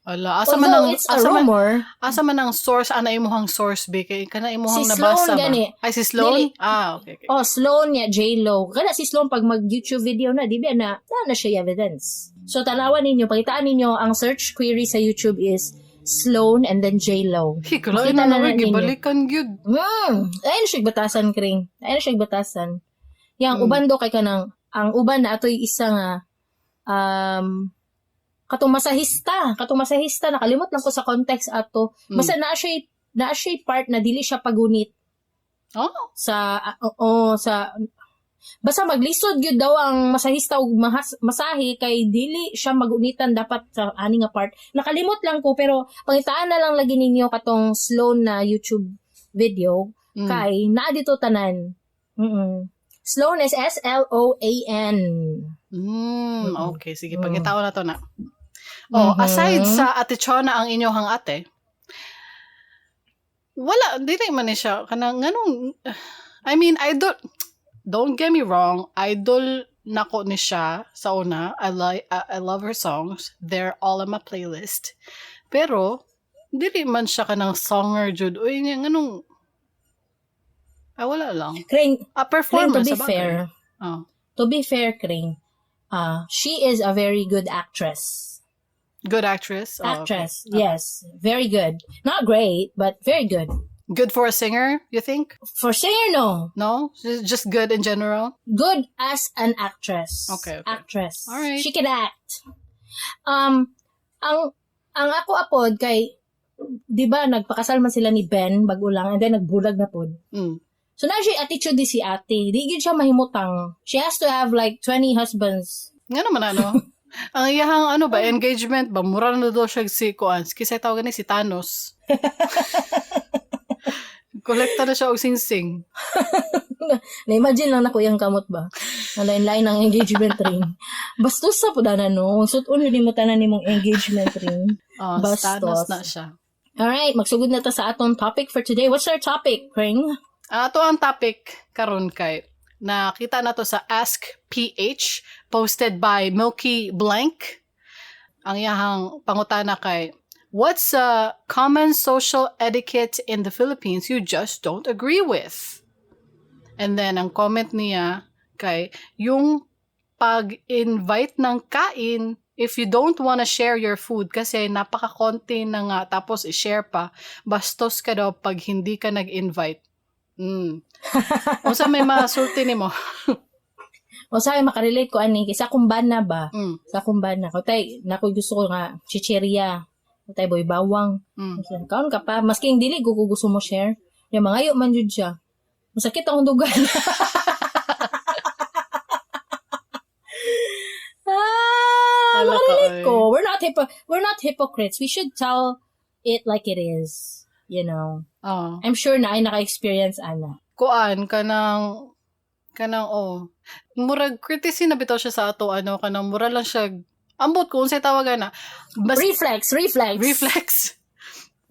S1: Ala, asa man
S2: Although
S1: ang
S2: it's a
S1: asa man
S2: rumor.
S1: Asa man ang source ana, imuhang source be kay kana imuhang
S2: Si Sloan
S1: nabasa ba?
S2: gani.
S1: Ay, si Sloan?
S2: Dili.
S1: Ah, okay.
S2: Oh, Sloan niya, J-Lo. Kana si Sloan pag mag-YouTube video na, di ba na, na, na siya evidence. So, tanawan ninyo, pakitaan ninyo, ang search query sa YouTube is Sloan and then J-Lo.
S1: Hikalain
S2: Makita
S1: na
S2: na
S1: na
S2: na ninyo.
S1: gibalikan gyud.
S2: Ayun siya batasan, Kring. Ayun siya batasan. Yang uban do kay kanang, ang uban na atoy isa nga, katong masahista, nakalimot lang ko sa context ato. Basta naa siya part na dili siya pagunit
S1: Oh,
S2: sa oo, sa basta maglisod gyud daw ang masahista og masahe kay dili siya magunitan dapat sa ani nga part. Nakalimot lang ko, pero pangitaan na lang lagi ninyo katong Sloan na YouTube video kay naa dito tanan. Sloan is S L O A N.
S1: Okay, sige, pagkitao na to na. Oh, aside sa Ate Chona ang inyong ate, wala, dili man ni siya. Kanang, nganong, I mean, idol, don't get me wrong, idol nako ni siya sa una. I like, I love her songs. They're all on my playlist. Pero, dili man siya kanang songer jud. Uy, nga, nganong, ay, wala lang.
S2: Kring,
S1: A
S2: Kring,
S1: performer
S2: to be
S1: sa bagay.
S2: fair,
S1: Oh.
S2: to be fair, Kring, she is a very good actress.
S1: Good actress. Oh, okay.
S2: Actress, yes. Very good. Not great, but very good.
S1: Good for a singer, you think?
S2: For singer, no.
S1: No? Just good in general?
S2: Good as an actress.
S1: Okay.
S2: Actress.
S1: All right.
S2: She can act. Ang ako apod kay, di ba, nagpakasal man sila ni Ben bago lang and then nagbulag na pod. So na siya attitude di si ate. Di gyud siya mahimutang. She has to have like 20 husbands.
S1: Nga naman ano. Ang iyahang ano ba, engagement ba, mura na daw siya si Kuan. Kisay tawag ni si Thanos. Kolekta na siya og singsing.
S2: Na-imagine lang nako iyang kamot ba? Na line-line ang engagement ring. Bastos sa pud ana no. Sut-on yun mo tanan nimong engagement ring.
S1: Oh,
S2: Bastos.
S1: Thanos na siya.
S2: Alright, magsugod na ta sa atong topic for today. What's our topic, Kring?
S1: Ato ang topic karon kay nakita na to sa Ask PH posted by Milky Blank. Ang iyahang pangutana kay, "What's a common social etiquette in the Philippines you just don't agree with?" And then ang comment niya kay yung pag-invite ng kain if you don't wanna share your food kasi napakakonti na nga tapos i-share pa, bastos ka daw pag hindi ka nag-invite. Unsa may masulti nimo?
S2: O sabi, makarelate ko ani kay sa akong bana ba? Sa akong bana ko tay nako gusto ko nga chicheria. Tay boy bawang. Kaon ka pa maski dili ko gusto mo share. Ya mangayo man jud siya. Masakit akong dugan. Ah,
S1: Hala ka,
S2: makarelate
S1: oy.
S2: ko. We're not hypocrites. We should tell it like it is. You know.
S1: Oh.
S2: I'm sure na ay naka-experience ana.
S1: Kuan kanang oh. Murag courtesy na bitaw siya sa ato ano, kanang mura lang siya ambot ko unsay tawagan na. Bas,
S2: Reflex, reflex.
S1: Reflex.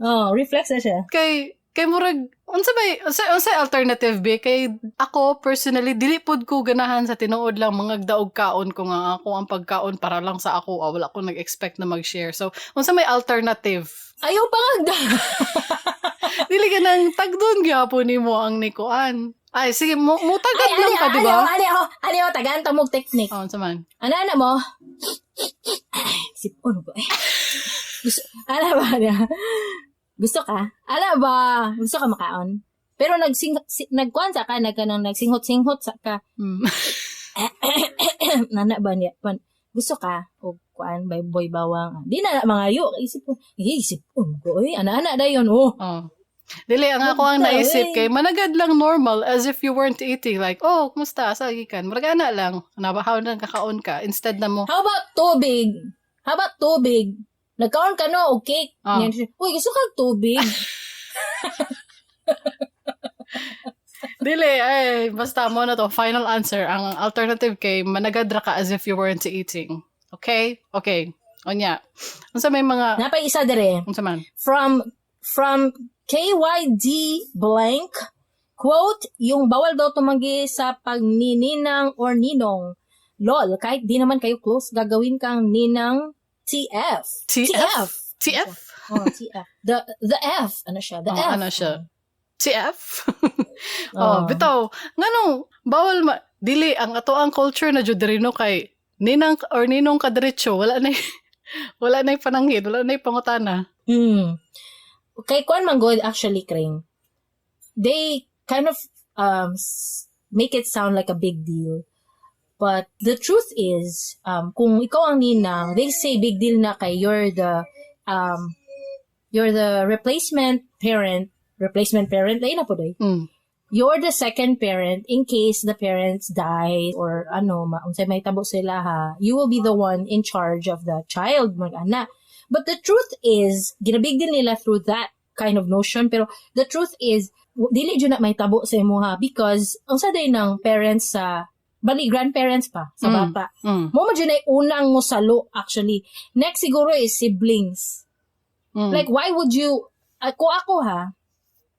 S2: Oh, reflex na siya.
S1: Kay murag unsa bay unsa alternative be kay ako personally dili pud ko ganahan sa tinuod lang mga daog kaon ko nga ako ang pagkaon para lang sa ako, ah, wala ko nag-expect na mag-share. So unsa may alternative?
S2: Ayaw pa nga.
S1: Dili ka nang tagdon gyapon nimo ang nikuan. Ay sige, mo mutagad
S2: Ay,
S1: lang ka, di ba?
S2: Ani, ani, ani, tagaan ta mo technique.
S1: Oh, unsa man?
S2: Ano, ano mo? Sipon ko eh. Gusto, ala ba niya? Gusto ka? Ala ba? Gusto ka makaon? Pero nagkuan sa ka, nagkanang nagsinghot-singhot sa ka. Nana ba niya? Pan, gusto ka? O kuan, bay boy bawang. Di na mga yu. Isip ko, eh, isip ko, eh. Ana-ana dayon, oh.
S1: Oh. Dili, ang ako ang
S2: Basta,
S1: naisip
S2: eh.
S1: kay managad lang normal as if you weren't eating. Like, "Oh, kumusta? Sa gikan?" Murag ana lang. Nabahaw nang kakaon ka. Instead na mo.
S2: How about tubig? How about tubig? Nagkaon ka no, og cake.
S1: Ah.
S2: Yan siya, "Uy, gusto ka og tubig?"
S1: Dili, ay, basta mo na to. Final answer. Ang alternative kay managad ra ka as if you weren't eating. Okay? Okay. Onya. Unsa may mga
S2: Napay isa dire.
S1: Unsa man?
S2: From From KYD blank, quote, "Yung bawal daw tumanggi sa pagnininang or ninong. Lol, kahit di naman kayo close, gagawin kang ninang TF."
S1: TF? TF?
S2: Oh, TF. The F. Ano siya? The
S1: Oh,
S2: F.
S1: ano siya? TF? Oh, bitaw. Nganong bawal ma dili ang ato ang culture na jud diri, no, kay ninang or ninong kadiretso, wala na pananghid, wala na pangutana.
S2: Kay kuan man gud actually, Kring. They kind of make it sound like a big deal. But the truth is, kung ikaw ang ninang, they say big deal na kay you're the replacement parent, lain na po day. You're the second parent in case the parents die or ano, unsay mahitabo sila ha, you will be the one in charge of the child, mag-ana. But the truth is, ginabig deal nila through that kind of notion, pero the truth is, dili jud na mahitabo sa imo ha, because ang sa day ng parents sa bali grandparents pa sa bata. Mao man jud ay unang mosalo actually. Next siguro is siblings. Like, why would you, ako ako ha,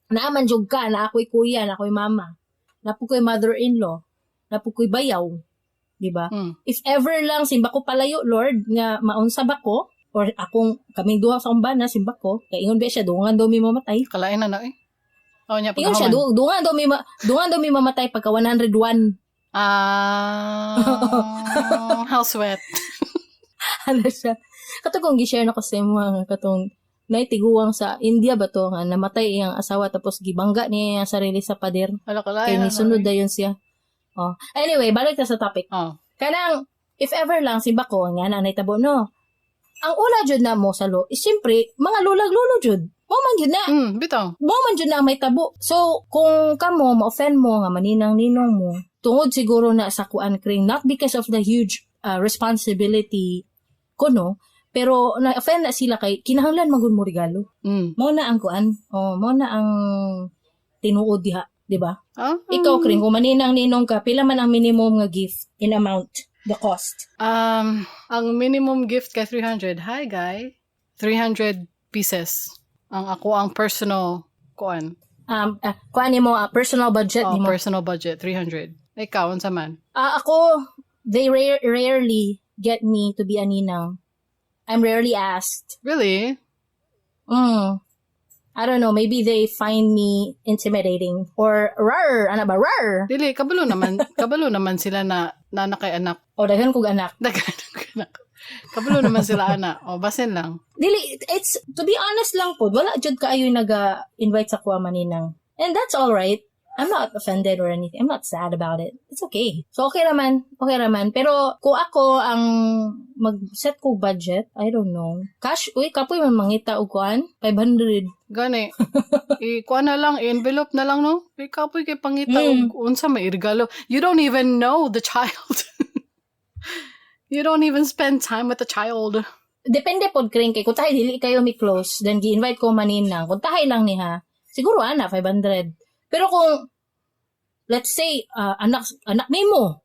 S2: naaman jud ka, na ako'y kuya, na ako'y mama, na ko'y mother-in-law, na ko'y bayaw, di ba? If ever lang, simba ko palayo, Lord, nga maunsa ba ko, or akong, kaming duha sa umbana, simba ko, kay ingon ba siya, dungan daw mi mamatay.
S1: Kalain na na eh. Oh, nya.
S2: Ingon siya, dungan daw mi mamatay pagka 101.
S1: Ah, how sweet.
S2: Ano siya. Kato kung gi-share na ko sa imo nga katong naitiguang sa India ba to nga namatay iyang asawa tapos gibangga niya iyang sarili sa pader.
S1: Wala, kalain
S2: Kay
S1: na.
S2: nisunod dayon siya. Oh. Anyway, balik ta sa topic. Kanang if ever lang simba ko nga na nahitabo, no. Ang una jud na mo salo is syempre mga lolag lolo jud. Mao man jud na.
S1: Bitaw.
S2: Mao man jud na ang mahitabo. So kung kamo ma-offend mo nga maninang ninong mo, tungod siguro na sa kuan, Kring, not because of the huge responsibility kuno, pero na-offend na sila kay kinahanglan man gud mo regalo. Mao na ang kuan. Oh, mao na ang tinuod diha, di ba? Ikaw, Kring, kung maninang ninong ka, pila man ang minimum nga gift in amount, the cost?
S1: Ang minimum gift kay 300. Hi, guy. 300 pieces. Ang ako ang personal kuan.
S2: Kuan nimo, personal budget
S1: Oh,
S2: nimo.
S1: Personal budget 300. Ikaw, unsa man?
S2: Ah, ako, they rarely get me to be a ninang. I'm rarely asked.
S1: Really?
S2: I don't know, maybe they find me intimidating or rar, ano ba, rar?
S1: Dili kabalo naman sila na nana kay anak.
S2: O daghan kog anak.
S1: Daghan kog anak. Kabalo naman sila ana. O basin lang.
S2: Dili, it's, to be honest lang po, wala jud kaayo naga-invite sa kuha maninang. And that's all right. I'm not offended or anything. I'm not sad about it. It's okay. So, okay raman. Okay raman. Pero, kung ako ang mag-set ko budget, I don't know. Cash, uy, kapoy man mangita og kuan, 500.
S1: Gani. I kuan na lang, i-envelope na lang, no? Uy, kapoy kay pangita og unsa may regalo. You don't even know the child. You don't even spend time with the child.
S2: Depende pod, Kring, kay kung tahay dili kayo mi close, then gi-invite ko maninang. Kung tahay lang ni ha, siguro ana 500. Pero kung let's say anak anak nimo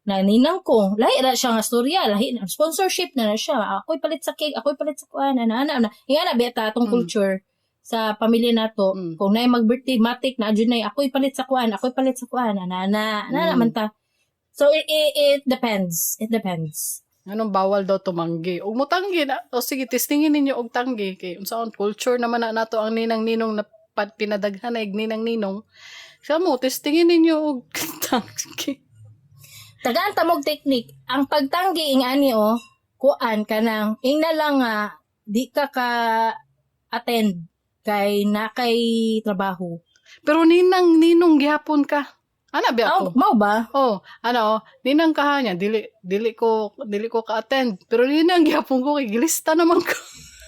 S2: na ninang ko, lahi ra siya nga storya, lahi na sponsorship na na siya. Ako'y palit sa cake, ako'y palit sa kuan, ana ana ana. Nga na beta atong culture sa pamilya nato. Kung naay mag-birthday, matik na jud nay ako'y palit sa kuan, ako'y palit sa kuan, ana ana, ana na man ta. So it depends. It depends.
S1: Anong bawal daw tumanggi? Ug mutanggi na. O sige, testingin ninyo og tanggi kay unsaon culture naman na nato ang ninang-ninong na pinadaghan ay ninang-ninong. Sa mo, testingin ninyo og tanggi.
S2: Tagaan tamog technique. Ang pagtanggi ing ani o, kuan ka nang ing na lang nga di ka ka attend kay na kay trabaho.
S1: Pero ninang ninong gihapon ka. Ana ba
S2: Aw,
S1: ako?
S2: mao ba?
S1: Oh, ano, ninang kahanya dili ko ka-attend. Pero ninang gihapon ko kay gilista naman ko.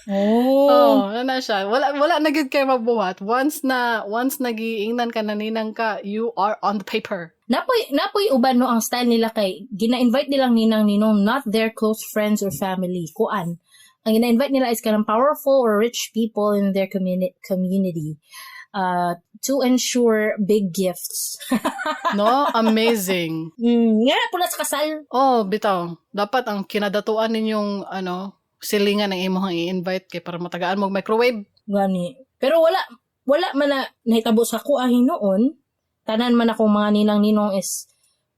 S2: Oh.
S1: Oh, ano na siya. Wala na gid kay mabuhat. Once nagiingnan ka na ninang ka, you are on the paper.
S2: Napoy uban no ang style nila kay gina-invite nilang ninang ninong not their close friends or family. Kuan. Ang gina-invite nila is kanang powerful or rich people in their community to ensure big gifts.
S1: No? Amazing.
S2: Nga na pula sa kasal.
S1: Oh, bitaw. Dapat ang kinadatuan ninyong ano, silingan ang imong i-invite kay para matagaan mo og microwave.
S2: Gani. Pero wala man na nahitabo sa ako hinuon. Tanan man akong mga ninang ninong is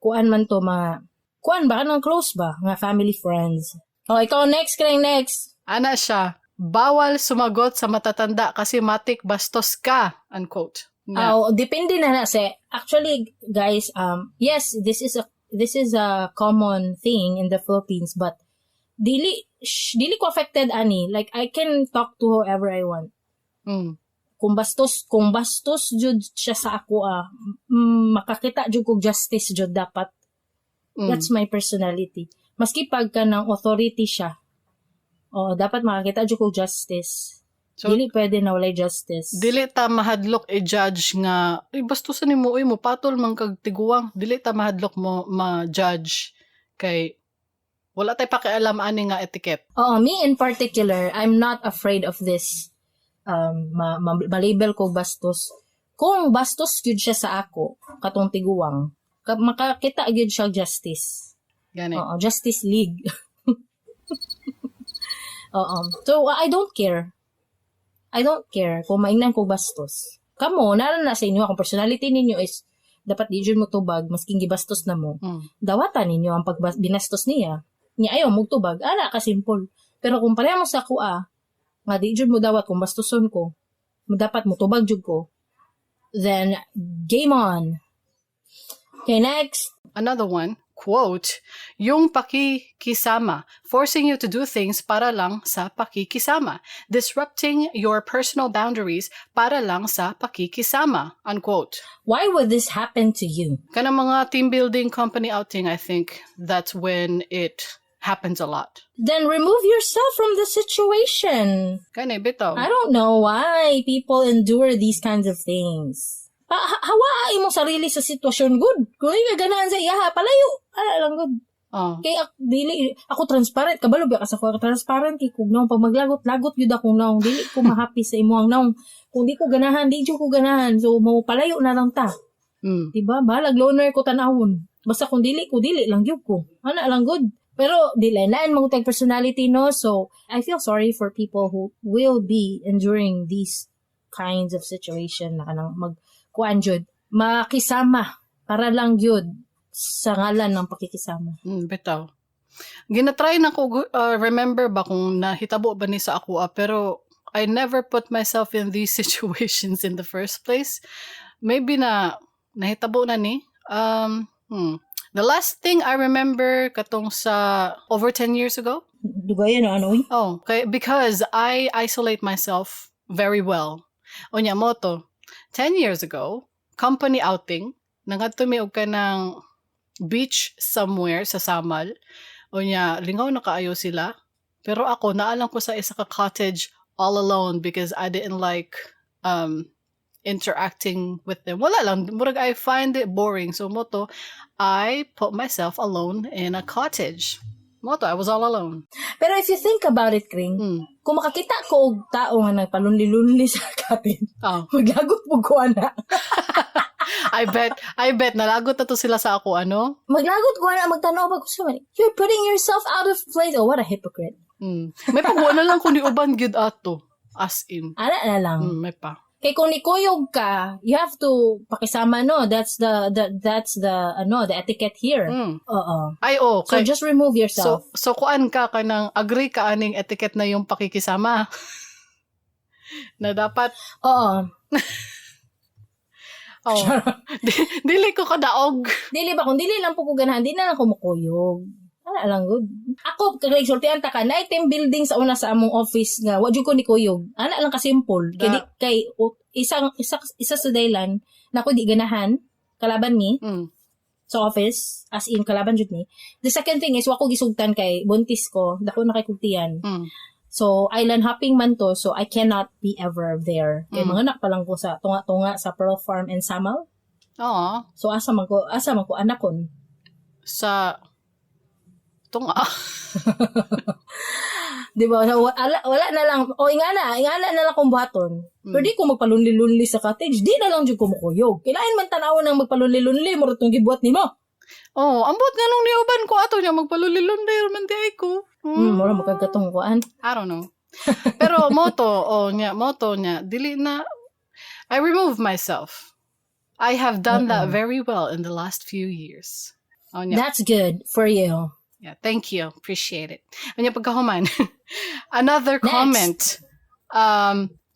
S2: kuan man to, mga kuan ba, kanang close ba nga family friends. Oh, ikaw next, kring next.
S1: Ana siya, "Bawal sumagot sa matatanda kasi matik bastos ka," unquote. Nga.
S2: Oh, depende na na sa, actually guys, yes, this is a common thing in the Philippines, but dili ko affected ani. Like, I can talk to whoever I want. Kung bastos jud siya sa ako, makakita jud kog justice jud dapat. That's my personality. Maski pag kanang authority siya. Oo, dapat makakita jud kog justice.
S1: So,
S2: dili pwede na walay justice.
S1: Dili ta mahadlok i-judge nga, "Ay, bastusan nimo, uy, mo patol man kag tiguang." Dili ta mahadlok mo ma-judge kay wala tay pakialam ani nga etiquette.
S2: Oo, me in particular, I'm not afraid of this. Ma-label ko bastos. Kung bastos gyud siya sa ako, katong tiguang, makakita gyud siya justice.
S1: Gani.
S2: Oo, Justice League. Oo. So, I don't care. I don't care kung maingnan ko bastos. Kamo, nara na sa inyo, kung personality ninyo is dapat di jud mo tubag, masking gibastos na mo. Dawatan ninyo ang pag binastos niya. Niya ayaw mo tubag, ana ka simple. Pero kung pareha mo sa ako nga di jud mo dawat kung bastuson ko, dapat mo tubag jud ko, then game on. Okay, next.
S1: Another one, quote, "Yung pakikisama, forcing you to do things para lang sa pakikisama, disrupting your personal boundaries para lang sa pakikisama," unquote.
S2: Why would this happen to you?
S1: Kanang mga team building, company outing, I think that's when it happens a lot.
S2: Then remove yourself from the situation.
S1: Kani, bitaw.
S2: I don't know why people endure these kinds of things. Hawa imong sarili sa sitwasyon gud. Kung di ka ganahan sa iyaha, palayo. Ala lang gud.
S1: Oh.
S2: Kay ako, dili ako transparent, kabalo ba ka sa ko transparent kay kog naong pag maglagot-lagot gyud akong naong, dili ko mahappy sa imong naong. Kung di ko ganahan, di jud ko ganahan. So mo palayo na lang ta. Diba? Bahalag loner ko tan-awon. Basta kung dili ko, dili lang gyud ko. Ana lang gud. Pero dili naan mga personality, no. So I feel sorry for people who will be enduring these kinds of situation na kanang mag kuan jud, makisama para lang gyud sa ngalan ng pakikisama.
S1: Bitaw. Ginatry na ko remember ba kung nahitabo ba ni sa ako, pero I never put myself in these situations in the first place. Maybe na nahitabo na ni. The last thing I remember katong sa over 10 years ago.
S2: Dugayan na ano uy.
S1: Oh, okay, because I isolate myself very well. Unya mao to, 10 years ago, company outing, nangadto mi og kanang beach somewhere sa Samal. Unya, lingaw na kaayo sila. Pero ako, naa lang ko sa isa ka cottage all alone because I didn't like interacting with them. Wala lang, murag I find it boring. So mao to, I put myself alone in a cottage. Mao to, I was all alone.
S2: Pero if you think about it, Kring, kung makakita ko og tao nga nagpalunli-lunli sa cottage, maglagot mo ko ana.
S1: I bet nalagot na to sila sa ako, ano?
S2: Maglagot ko ana, magtanaw ba ko sa man. You're putting yourself out of place. Oh, what a hypocrite.
S1: May pag na lang kung ni uban gyud ato. As in.
S2: Ana na lang.
S1: May pa.
S2: Kay kung nikuyog ka, you have to pakisama, no. That's the ano, the etiquette here. Oo.
S1: Ay, oh,
S2: So
S1: kay,
S2: just remove
S1: so,
S2: yourself.
S1: So kuan ka kanang agree ka aning etiquette na yung pakikisama na dapat,
S2: Oo.
S1: Oh, dili ko kadaog.
S2: Dili ba, kung dili lang po ko ganahan, di na lang ko mukuyog. Wala lang gud. Ako kay sultian ta ka, na team building sa una sa among office nga wa jud ko ni kuyog. Ana lang ka simple. Kay, di, kay isang isa, isa sa dahilan na ako di ganahan kalaban mi sa office, as in kalaban jud mi. The second thing is wa ko gisugtan kay buntis ko, dako na kay kog tiyan. So island hopping man to, so I cannot be ever there. Kay mga anak pa lang ko sa tunga-tunga sa Pearl Farm and Samal.
S1: Oo.
S2: So asa man ko anakon?
S1: Sa tunga.
S2: Di ba? So, wala na lang. O, ingana na lang kong buhaton. Pero di ko magpalunli-lunli sa cottage. Di na lang jud ko mukuyog. Kailangan man tanawon ng magpalunli-lunli. Mura tong gibuhat nimo.
S1: Oh, ambot nga nung niuban ko ato niya magpalulilunday man di ay ko.
S2: Mura magkagatong kuan.
S1: I don't know. Pero mao to, oh nya, mao to nya, dili na I remove myself. I have done that very well in the last few years. Oh nya.
S2: That's good for you.
S1: Yeah, thank you. Appreciate it. Unya pagkahuman. Another
S2: Next.
S1: comment.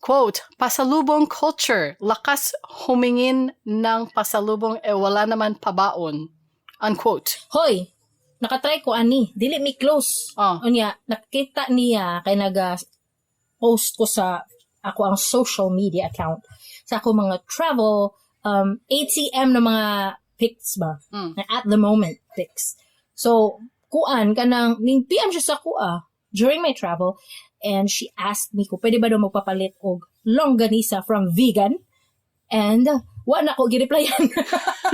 S1: Quote, "Pasalubong culture. Lakas humingin ng pasalubong e wala naman pabaon." Unquote.
S2: Hoy, nakatry ko ani. Dili mi close.
S1: Oh.
S2: Unya, nakita niya kay naga post ko sa ako ang social media account sa ako mga travel ATM na mga pics ba? Na at the moment pics. So, kuan kanang ning PM siya sa kuha during my travel and she asked me kung pwede ba daw magpapalit og longganisa from Vigan and wa na ko gireplyan.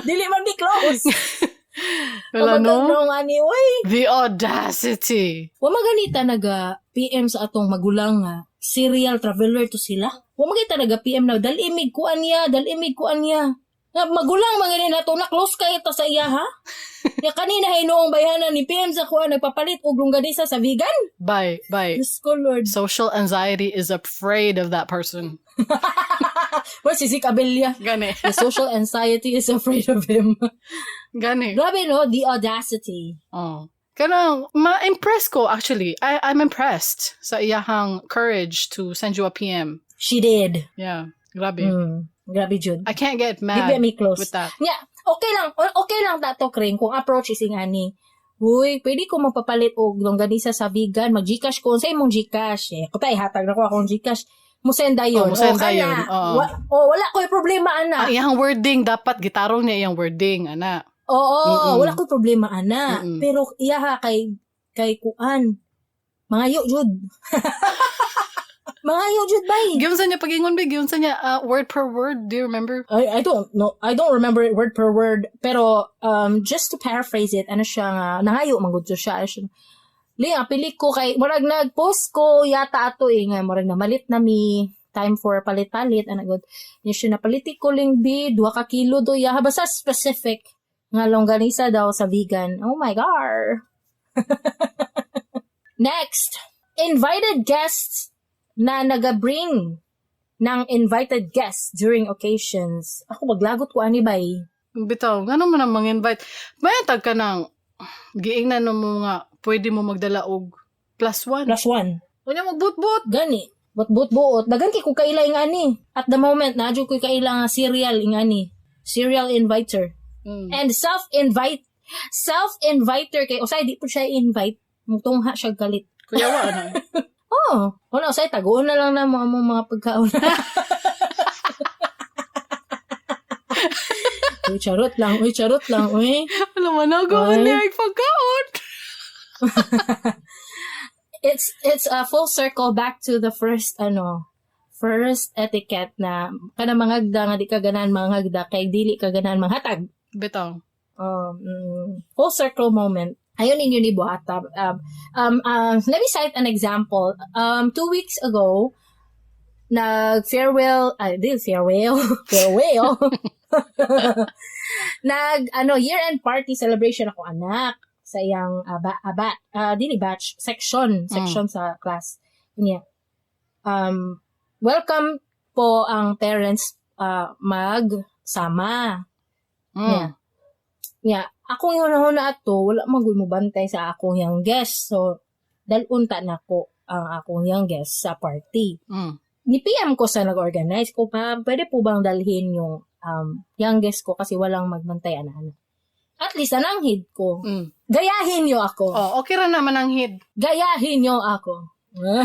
S2: Dili man mi close.
S1: Wala no?
S2: No, ani oy.
S1: The audacity.
S2: Wa maganita naga PM sa atong magulang nga serial traveler to sila. Wa magita naga PM na dal imig kuan niya, dal imig kuan niya. Nga magulang man gani nato na close kay ta sa iya ha. Ya kanina hinuong bayhanan ni PM sa kuan nagpapalit og longganisa sa Vigan.
S1: Bye, bye.
S2: Diyos ko Lord.
S1: Social anxiety is afraid of that person.
S2: Well, si Zik Abella.
S1: Gani.
S2: The social anxiety is afraid of him.
S1: Gani.
S2: Grabe no, the audacity.
S1: Oh. Kanang ma-impress ko actually. I'm impressed sa iyahang courage to send you a PM.
S2: She did.
S1: Yeah. Grabe.
S2: Grabe jud.
S1: I can't get
S2: Di
S1: mad
S2: ba mi close?
S1: with that.
S2: Nya, okay lang, okay lang tato Kring kung approach is ingani. Uy, pwede ko magpapalit og longganisa sa Vigan, mag GCash ko unsa imong GCash? Eh, kuta ihatag na ko akong GCash. Musend dayon.
S1: Oh, musend
S2: kana.
S1: dayon, oo.
S2: Oh, wala ko'y problema ana.
S1: Ang iyang wording dapat gitarong niya iyang wording ana.
S2: Oo, wala ko'y problema ana. Pero iya ha kay kuan. Mangayo jud. Mangayo jud bay.
S1: Giunsa niya pagingon ba? Giunsa niya word per word? Do you remember?
S2: I don't know. I don't remember it word per word. Pero just to paraphrase it, ano siya nga, nangayo man gud to siya. Ano siya, Ling, apili ko kay murag nag-post ko yata ato eh nga murag namalit na mi time for palit-palit ana gud. Niya siya napaliti ko ling bi 2 ka kilo do ya basta specific nga longganisa daw sa Vigan. Oh my god. Next, invited guests na naga-bring ng invited guests during occasions. Ako maglagot ko ani bay.
S1: Bitaw, ngano man ang mang-invite? Mayatag ka ng giingnan mo nga pwede mo magdala og plus one.
S2: Plus one.
S1: Unya magbut-but.
S2: Gani. But buot. Dagan kay kung kaila ingani. At the moment, na ko kaila nga serial ingani. Serial inviter. And self-inviter kay usay di po siya invite. Mutungha siya galit.
S1: Kuya wa na.
S2: Oh, wala usay taguon na lang na mo among mga pagkaon. Uy, charot lang. Uy, charot lang. Uy.
S1: Alam mo na go
S2: Ay.
S1: niya pagkaon.
S2: It's a full circle back to the first ano first etiquette na kana mangagda nga di ka ganahan mangagda kay dili ka ganahan manghatag.
S1: Bitaw.
S2: Full circle moment. Ayon ninyo ni buhata. Let me cite an example. 2 weeks ago, nag farewell, ay, di farewell, farewell. Nag ano year-end party celebration ako anak sa iyang ba, ba, dili batch, section sa class niya. Welcome po ang parents magsama. Yeah. Yeah, akong hunahuna ato, wala man gud mo bantay sa akong youngest. So, dalunta na ko ang akong youngest sa party. Ni PM ko sa nag-organize ko pa, pwede po bang dalhin yung youngest ko kasi walang magbantay ana-ana. At least ananghid ko. Gayahin niyo ako.
S1: Oh, okay ra naman ang hid.
S2: Gayahin niyo ako.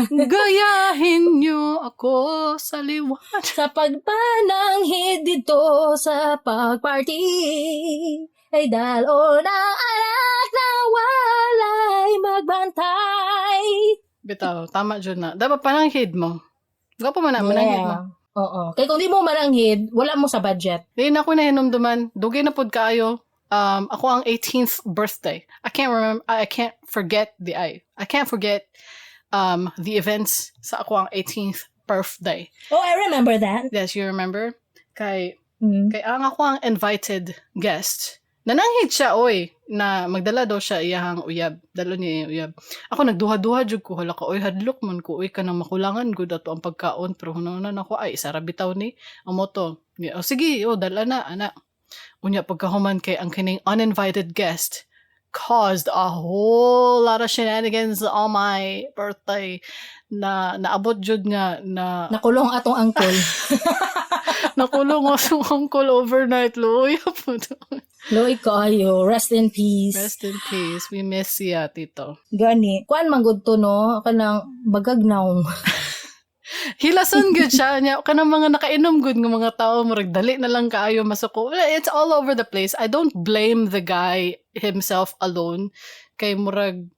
S1: Gayahin niyo ako sa liwanag.
S2: Sa pagpananghid dito sa pagparty ay dalon ang anak na walay magbantay.
S1: Bitaw, tama jud na. Dapat pananghid mo. Gwapo man na, mananghid mo.
S2: Oo. Kaya kung di mo mananghid, wala mo sa budget.
S1: Di na ako nahinumduman. Dugay na pud kaayo. Ako ang 18th birthday. I can't remember, I can't forget the I can't forget the events sa ako ang 18th birthday.
S2: Oh, I remember that.
S1: Yes, you remember? Kay kay ang ako ang invited guest. Nananghid siya, oy, na magdala daw siya iyahang uyab. Dalo niya iyang uyab. Ako nagduha-duha jud ko, hala ka oy, hadlok man ko, oy, kanang makulangan gud ato ang pagkaon, pero hunahuna nako, ay, isa ra bitaw ni ang moto. O sige, o dala na ana. Unya pagkahuman kay ang kining uninvited guest caused a whole lot of shenanigans on my birthday na naabot jud nga na
S2: Nakulong atong uncle.
S1: Nakulong atong uncle overnight, luoy po.
S2: Luoy kaayo. Rest in peace.
S1: Rest in peace. We miss ya, tito.
S2: Gani. Kuan man gud to, no? Kanang bagag naong.
S1: Hilason gud siya niya, kanang mga nakainom gud nga mga tao, murag dali na lang kaayo masuko. It's all over the place. I don't blame the guy himself alone kay murag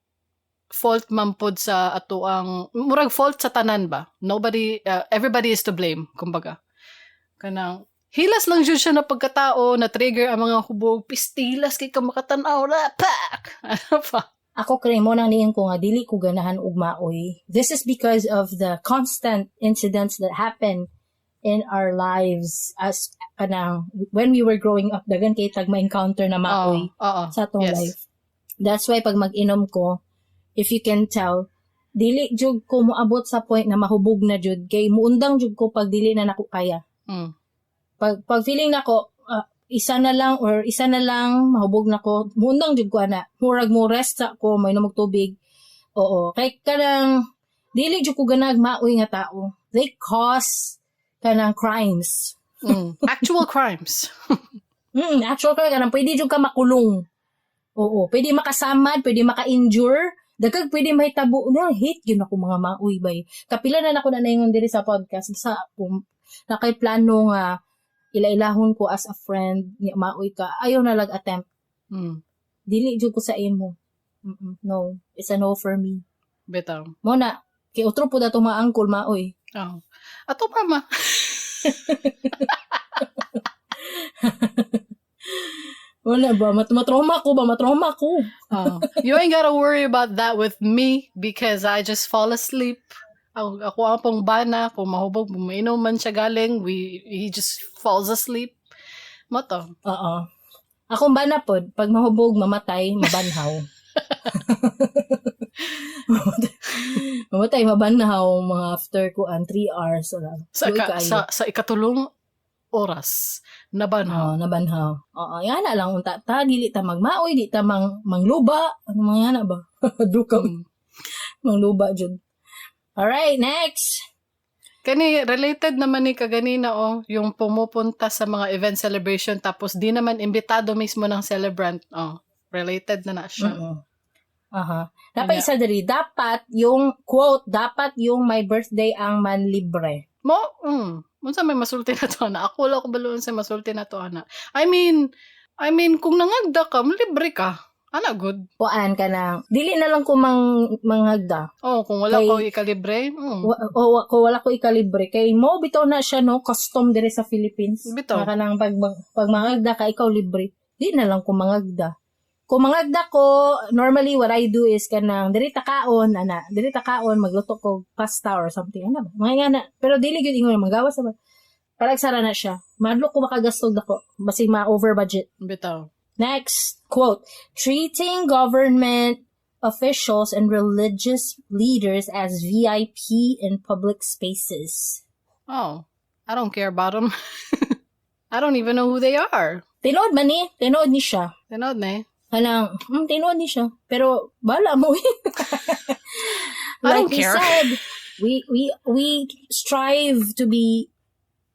S1: fault man pod sa ato ang murag fault sa tanan ba. Nobody everybody is to blame, kumbaga. Kanang hilas lang jud siya na pagkatao na trigger ang mga hubog, pistilas kay ka makatan-aw ra pak, ano pa.
S2: Ako kay mo nang niingon ko nga dili ko ganahan og maoy. This is because of the constant incidents that happen in our lives as kanang when we were growing up, daghan kay tag ma-encounter na maoy
S1: Oo, oo.
S2: Sa atong life. That's why pag mag-inom ko, if you can tell, dili jud ko moabot sa point na mahubog na jud kay muundang jud ko pag dili na nako kaya. Pag feeling nako isa na lang or isa na lang mahubog na ko, muundang jud ko ana. Murag mo rest sa ko, may og tubig. Oo, kay kanang dili jud ko ganag maoy nga tao. They cause kanang crimes.
S1: Actual crimes.
S2: Actual crime, kanang pwede jud ka makulong. Oo, pwede makasamad, pwede maka-injure, dagkag pwede mahitabo. No, hate gyud ako mga maoy bay. Kapila na nako na naingon diri sa podcast sa kung na kay plano nga ila-ilahon ko as a friend nga maoy ka, ayaw na lag attempt. Dili jud ko sa imo. No, it's a no for me.
S1: Bitaw.
S2: Mo na kay utro pud ato mga uncle maoy.
S1: Oh. Ato pa ma.
S2: Wala ba? Matrauma ko ba? Matrauma ko.
S1: Oh. You ain't gotta worry about that with me because I just fall asleep. Ako ang pong bana, kung mahubog, mainom man siya galing, he just falls asleep. Mo to.
S2: Oo. Akong bana pod, pag mahubog, mamatay, mabanhaw. Mamatay, mamatay, mabanhaw mga after kuan 3 hours. Wala.
S1: Sa,
S2: Luoy
S1: ka,
S2: kaayo.
S1: sa ikatulong oras, nabanhaw.
S2: Oo, nabanhaw. Oo, yan na lang unta ta dili ta magmaoy, di ta mangluba. Ano mga yana ba? Duka mangluba jud. Alright, next.
S1: Kani, related naman ni kaganina, oh, yung pumupunta sa mga event celebration tapos di naman imbitado mismo ng celebrant. Oh, related na na siya.
S2: Aha. Dapat isa diri, dapat yung quote, "Dapat yung my birthday ang manlibre."
S1: Mo, unsa may masulti na to ana? Ako wala ko balo unsa masulti na to ana. I mean kung nangagda ka, libre ka. Ana good.
S2: Kuan ka nang dili na lang ko manghagda.
S1: Oh, kung wala ko ikalibre.
S2: Wa, ko wala ko ikalibre kay mo bitaw na siya, no, custom dire sa Philippines.
S1: Bitaw.
S2: Nga kanang pag mangagda ka, ikaw libre. Di na lang ko mangagda. Kung mangagda ko, normally what I do is kanang diri ta kaon ana, diri ta kaon, magluto ko pasta or something ana ba. Mga nga na, pero dili gyud ingon magawas sa palagsara na siya. Madlok ko makagastog dako, basig ma-over budget.
S1: Bitaw.
S2: Next quote, "Treating government officials and religious leaders as VIP in public spaces."
S1: Oh, I don't care about them. I don't even know who they are.
S2: Tinuod man ni, tinuod ni siya.
S1: Tinuod na eh.
S2: Kanang, tinuod ni siya. Pero, bala mo eh.
S1: I
S2: Like
S1: don't
S2: we
S1: care.
S2: Said, we strive to be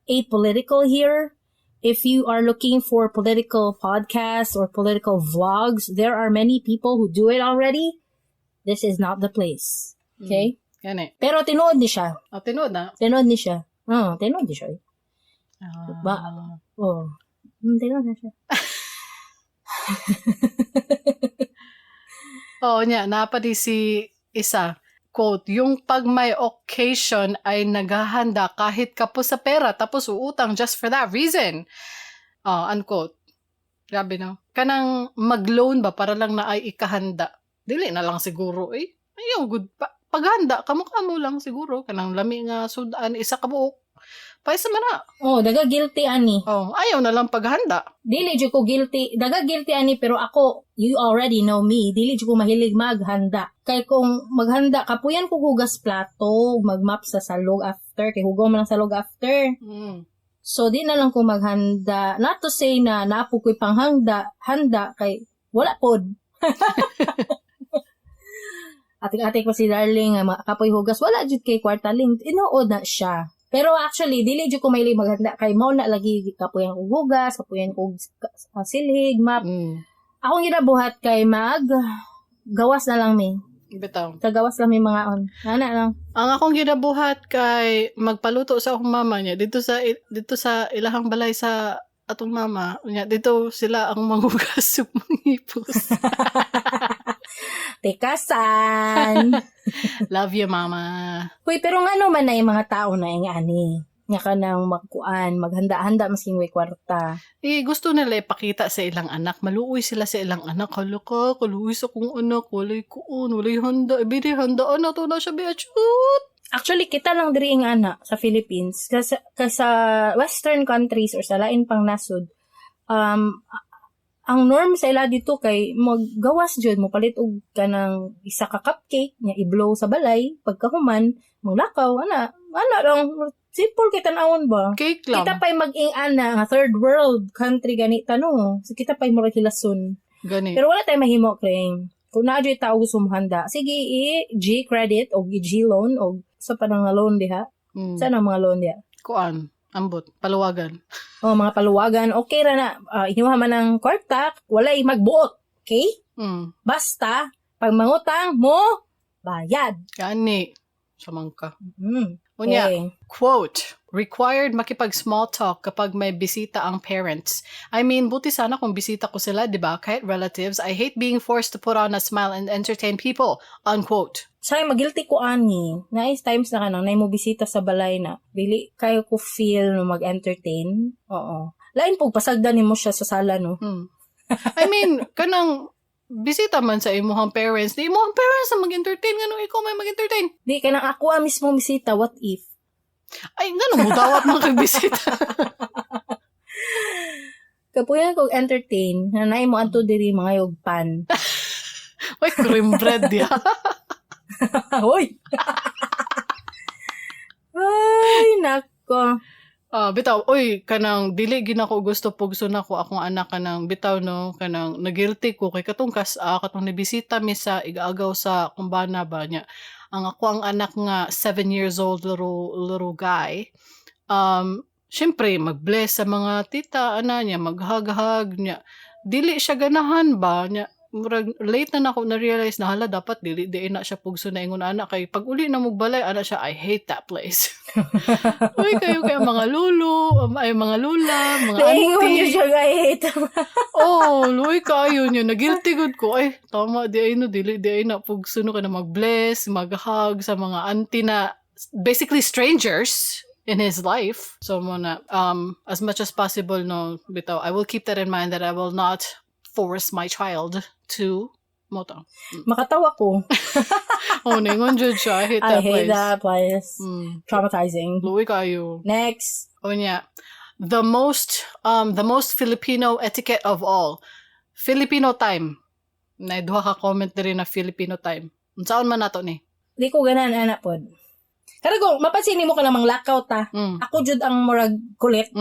S2: apolitical here. If you are looking for political podcasts or political vlogs, there are many people who do it already. This is not the place. Okay?
S1: Gani.
S2: Pero tinuod ni siya.
S1: Oh, tinuod na.
S2: Tinuod ni siya. Oh, tinuod ni siya.
S1: Ah.
S2: Oh. Tinuod na siya.
S1: Oo niya, napa di si isa. Quote, "Yung pag may occasion ay naghahanda kahit kapos sa pera tapos uutang just for that reason." Oh, unquote. Grabe, no? Kanang mag-loan ba para lang na ay ikahanda. Dili na lang siguro eh. Ayaw, good. Paghanda, kamo-kamo lang siguro. Kanang lami nga sudan, isa ka buok. Paisa man na.
S2: Oh, daga guilty ani.
S1: Oh, ayaw na lang paghanda.
S2: Dili jud ko guilty. Daga guilty ani, pero ako, you already know me. Dili jud ko mahilig maghanda. Kay kung maghanda, kapuyan ko hugas plato, magmap sa salog after, kay hugaw man ang salog after. So di na lang ko maghanda. Not to say na napo ko'y panghanda, handa kay wala pod. Atik-atik pa si darling nga kapoy hugas, wala jud kay kwarta ling tinuod na siya. Pero actually dili jud ko mahilig maghanda kay mao na lagi kapoy ang hugas, kapoy ang silhig, map. Akong ginabuhat kay mag gawas na lang mi.
S1: Bitaw.
S2: Sa gawas lang mi mga on. Ana lang.
S1: Ang akong ginabuhat kay magpaluto sa akong mama niya dito sa ilahang balay sa atong mama niya, dito sila ang manghugas ug mangipos.
S2: Tekasan.
S1: Love you, Mama.
S2: Uy, pero ngano man na yung mga tao na yung ani? Nga ka nang magkuan, maghanda-handa masking way kwarta.
S1: Eh, gusto nila ipakita sa ilang anak. Maluoy sila sa ilang anak. Hala ka, kaluoy sa kong anak. Walay kuon, walay handa. Eh, bili handa, anak. To na siya, biachut.
S2: Actually, kita lang diri ang ana sa Philippines. Kasi sa Western countries or sa lain pang nasod, ang norm sa ila dito kay maggawas jud mo palit og kanang isa ka cupcake nya i-blow sa balay pagkahuman manglakaw ana ana lang, simple kay tan-awon ba.
S1: Cake lang.
S2: Kita pa'y mag-ing ana nga third world country ganita, no? So kita pa'y murag hilason.
S1: Gani.
S2: Pero wala tayo mahimo claim. Kung naa jud tao gusto mohanda, sige, i-G credit o i-G loan o sa pa nga loan diha. Saan ang mga loan diha?
S1: Kuan. Ambot. Paluwagan.
S2: O mga paluwagan, okay ra na. Inyuha man ang kwarta, walay magbuot. Okay? Basta pag mangutang mo, bayad.
S1: Gani. Samangka. Unya, quote, "Required makipag small talk kapag may bisita ang parents. I mean, buti sana kung bisita ko sila, di ba? Kahit relatives, I hate being forced to put on a smile and entertain people." Unquote.
S2: Say magilty ko ani. Nice times na kanang nay mo bisita sa balay na. Dili kayo ko feel no mag-entertain. Oo. Lain pug pasagdan nimo siya sa sala, no.
S1: I mean, kanang bisita man sa imuhang parents, di imuhang parents na mag-entertain, ngano ikaw may mag-entertain?
S2: Di kay nang ako ang mismo bisita, what if?
S1: Ay, ngano mo dawat mga kag bisita?
S2: Kapuyan kog entertain, na nay mo anto diri mga pan.
S1: Uy, cream bread ya.
S2: Hoy. Ay, nako.
S1: Ah, bitaw, oy, kanang dili gina ko gusto pugso nako akong anak kanang bitaw, no, kanang nagilty ko kay katong kas katong nibisita mi sa igaagaw sa kumbana ba niya. Ang ako ang anak nga 7 years old little little guy. Syempre mag-bless sa mga tita ana niya, maghag-hag niya. Dili siya ganahan ba niya, murag late na nako na-realize na hala, dapat dili di na siya pugso na ingon ana kay pag uli na mog balay ana siya, "I hate that place." Uy, kayo kay mga lulo, ay mga lula, mga
S2: Naingon
S1: auntie.
S2: yun siya gahit.
S1: Oh, luoy kaayo niya. Nagilty gud ko. Ay, tama di ay no, dili di ay na pugso no ka na mag-bless, mag-hug sa mga auntie na basically strangers in his life. So mo na as much as possible, no, bitaw, I will keep that in mind that I will not force my child to moto.
S2: Makatawa ko.
S1: Oh, ningon jud siya. "I hate
S2: I
S1: that
S2: hate
S1: place."
S2: that place. Traumatizing.
S1: Luoy kaayo.
S2: Next.
S1: Oh yeah. The most Filipino etiquette of all. Filipino time. Na duha ka comment diri na Filipino time. Unsaon man nato ni?
S2: Di ko ganan ana pod. Pero kung mapansin nimo ka namang lakaw ta, ako jud ang murag kulit.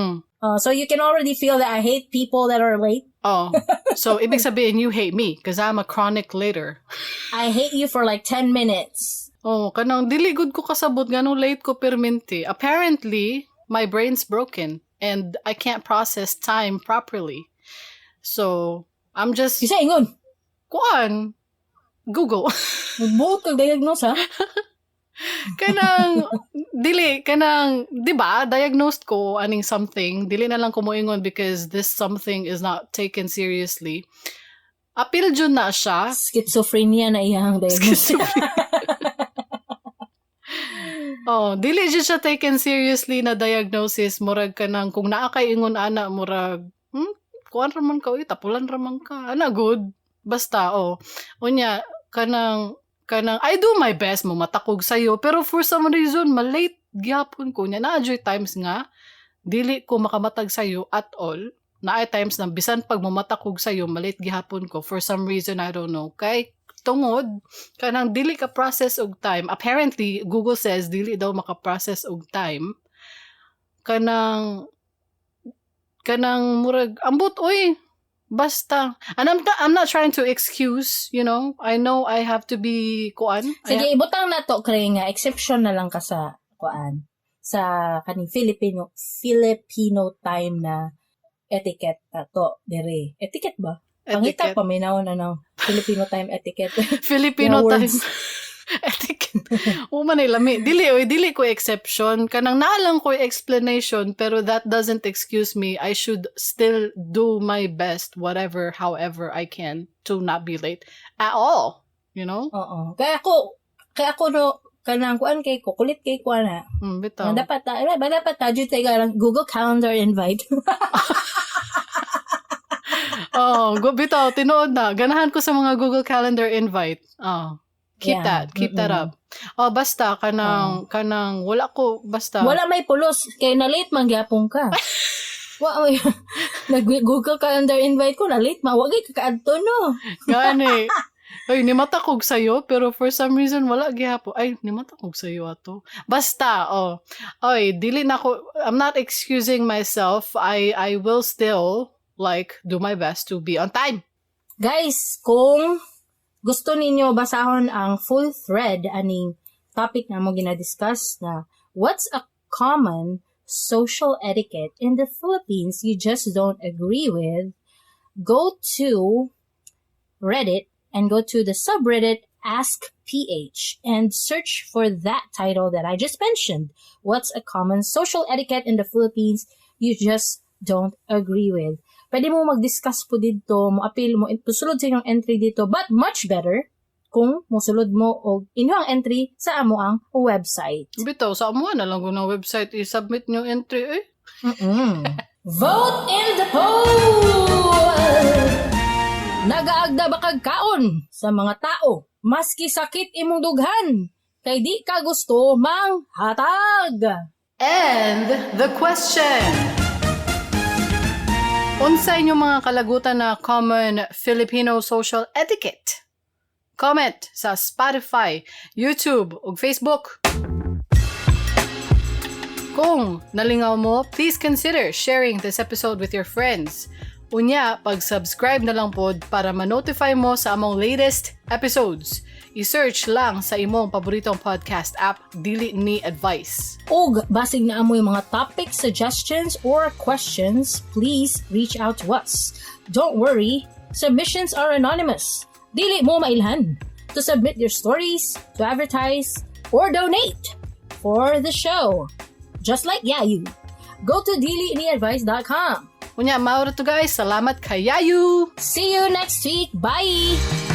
S2: So you can already feel that I hate people that are late.
S1: Oh. So ibig sabihin you hate me because I'm a chronic later.
S2: I hate you for like 10 minutes.
S1: Oh, kanang dili gud ko kasabot nganong late ko permente. Apparently, my brain's broken and I can't process time properly. So, I'm just
S2: Bisa ingon.
S1: Kuan Google.
S2: Magbuot kag diagnose ha.
S1: Kanang dili kanang, di ba, diagnosed ko aning something, dili na lang ko moingon because this something is not taken seriously. Apil jud na siya.
S2: Schizophrenia na iyang diagnosis.
S1: Schizophrenia. Oh, dili jud siya taken seriously na diagnosis, murag kanang kung naa kay ingon ana, murag kuan ra man ka, uy, tapulan ra man ka ana good, basta. Oh, unya kanang kanang I do my best mo matakog sayo, pero for some reason malate gihapon ko nya. Naa juy times nga dili ko makamatag sayo at all. Naay times na bisan pag mamata kog sayo, ma-late gihapon ko for some reason I don't know. Kay tungod kanang dili ka process og time. Apparently Google says dili daw maka-process og time. Kanang murag ambot oy, basta. And I'm not trying to excuse. I know I have to be kuan.
S2: Sige, ibutang na to, kray nga exception na lang ka sa kuan, sa kaning Filipino time na etiquette na to dire. Etiquette ba? Pangita
S1: Etiquette.
S2: pa minaw na ng Filipino time etiquette.
S1: Filipino
S2: Yeah,
S1: time
S2: words.
S1: etiquette. O man ay lami. Dili oy, dili ko exception. Kanang naa lang ko explanation, pero that doesn't excuse me. I should still do my best, whatever, however I can, to not be late at all. You know?
S2: Oo. Kaya ako no, kanang kuan kay ko, kulit kay ko na.
S1: Bitaw.
S2: Nga dapat ta, ba dapat ta jud tay Google Calendar invite.
S1: Oh, go bitaw, tinuod na. Ganahan ko sa mga Google Calendar invite. Oh. Keep that, keep that up. Oh, basta kanang wala ko basta.
S2: Wala may pulos kay na late man gyapon ka. Wa may nag Google Calendar invite ko, na late man, wa gyud ka kaadto no.
S1: Gani. Ay, nimata kog sayo, pero for some reason, wala gihapon. Ay, nimata kog sayo ato. Basta, oh. Oy, dili na ko, I'm not excusing myself. I will still, like, do my best to be on time.
S2: Guys, kung gusto ninyo basahon ang full thread aning topic na mo gina-discuss na "What's a common social etiquette in the Philippines you just don't agree with?", go to Reddit and go to the subreddit Ask PH and search for that title that I just mentioned. "What's a common social etiquette in the Philippines you just don't agree with?" Pwede mo mag-discuss po dito, mo appeal mo, sulod sa inyong entry dito, but much better kung mosulod mo og inyong entry sa amo ang website.
S1: Bitaw, sa amo na lang ng website i-submit nyo entry eh.
S2: Vote in the poll! Nagaagda ba kag kaon sa mga tao? Maski sakit imong dughan, kay di ka gusto mang hatag.
S1: And the question. Unsa inyong mga kalagutan na common Filipino social etiquette? Comment sa Spotify, YouTube ug Facebook. Kung nalingaw mo, please consider sharing this episode with your friends. Unya, pag-subscribe na lang pod para ma-notify mo sa among latest episodes. I-search lang sa imong paboritong podcast app, Dili Ni Advice.
S2: Og basig naa moy mga topic suggestions or questions, please reach out to us. Don't worry, submissions are anonymous. Dili mo mailhan. To submit your stories, to advertise, or donate for the show. Just like Yayu. Go to diliniadvice.com.
S1: Unya, mao to guys. Salamat kayayu!
S2: See you next week. Bye!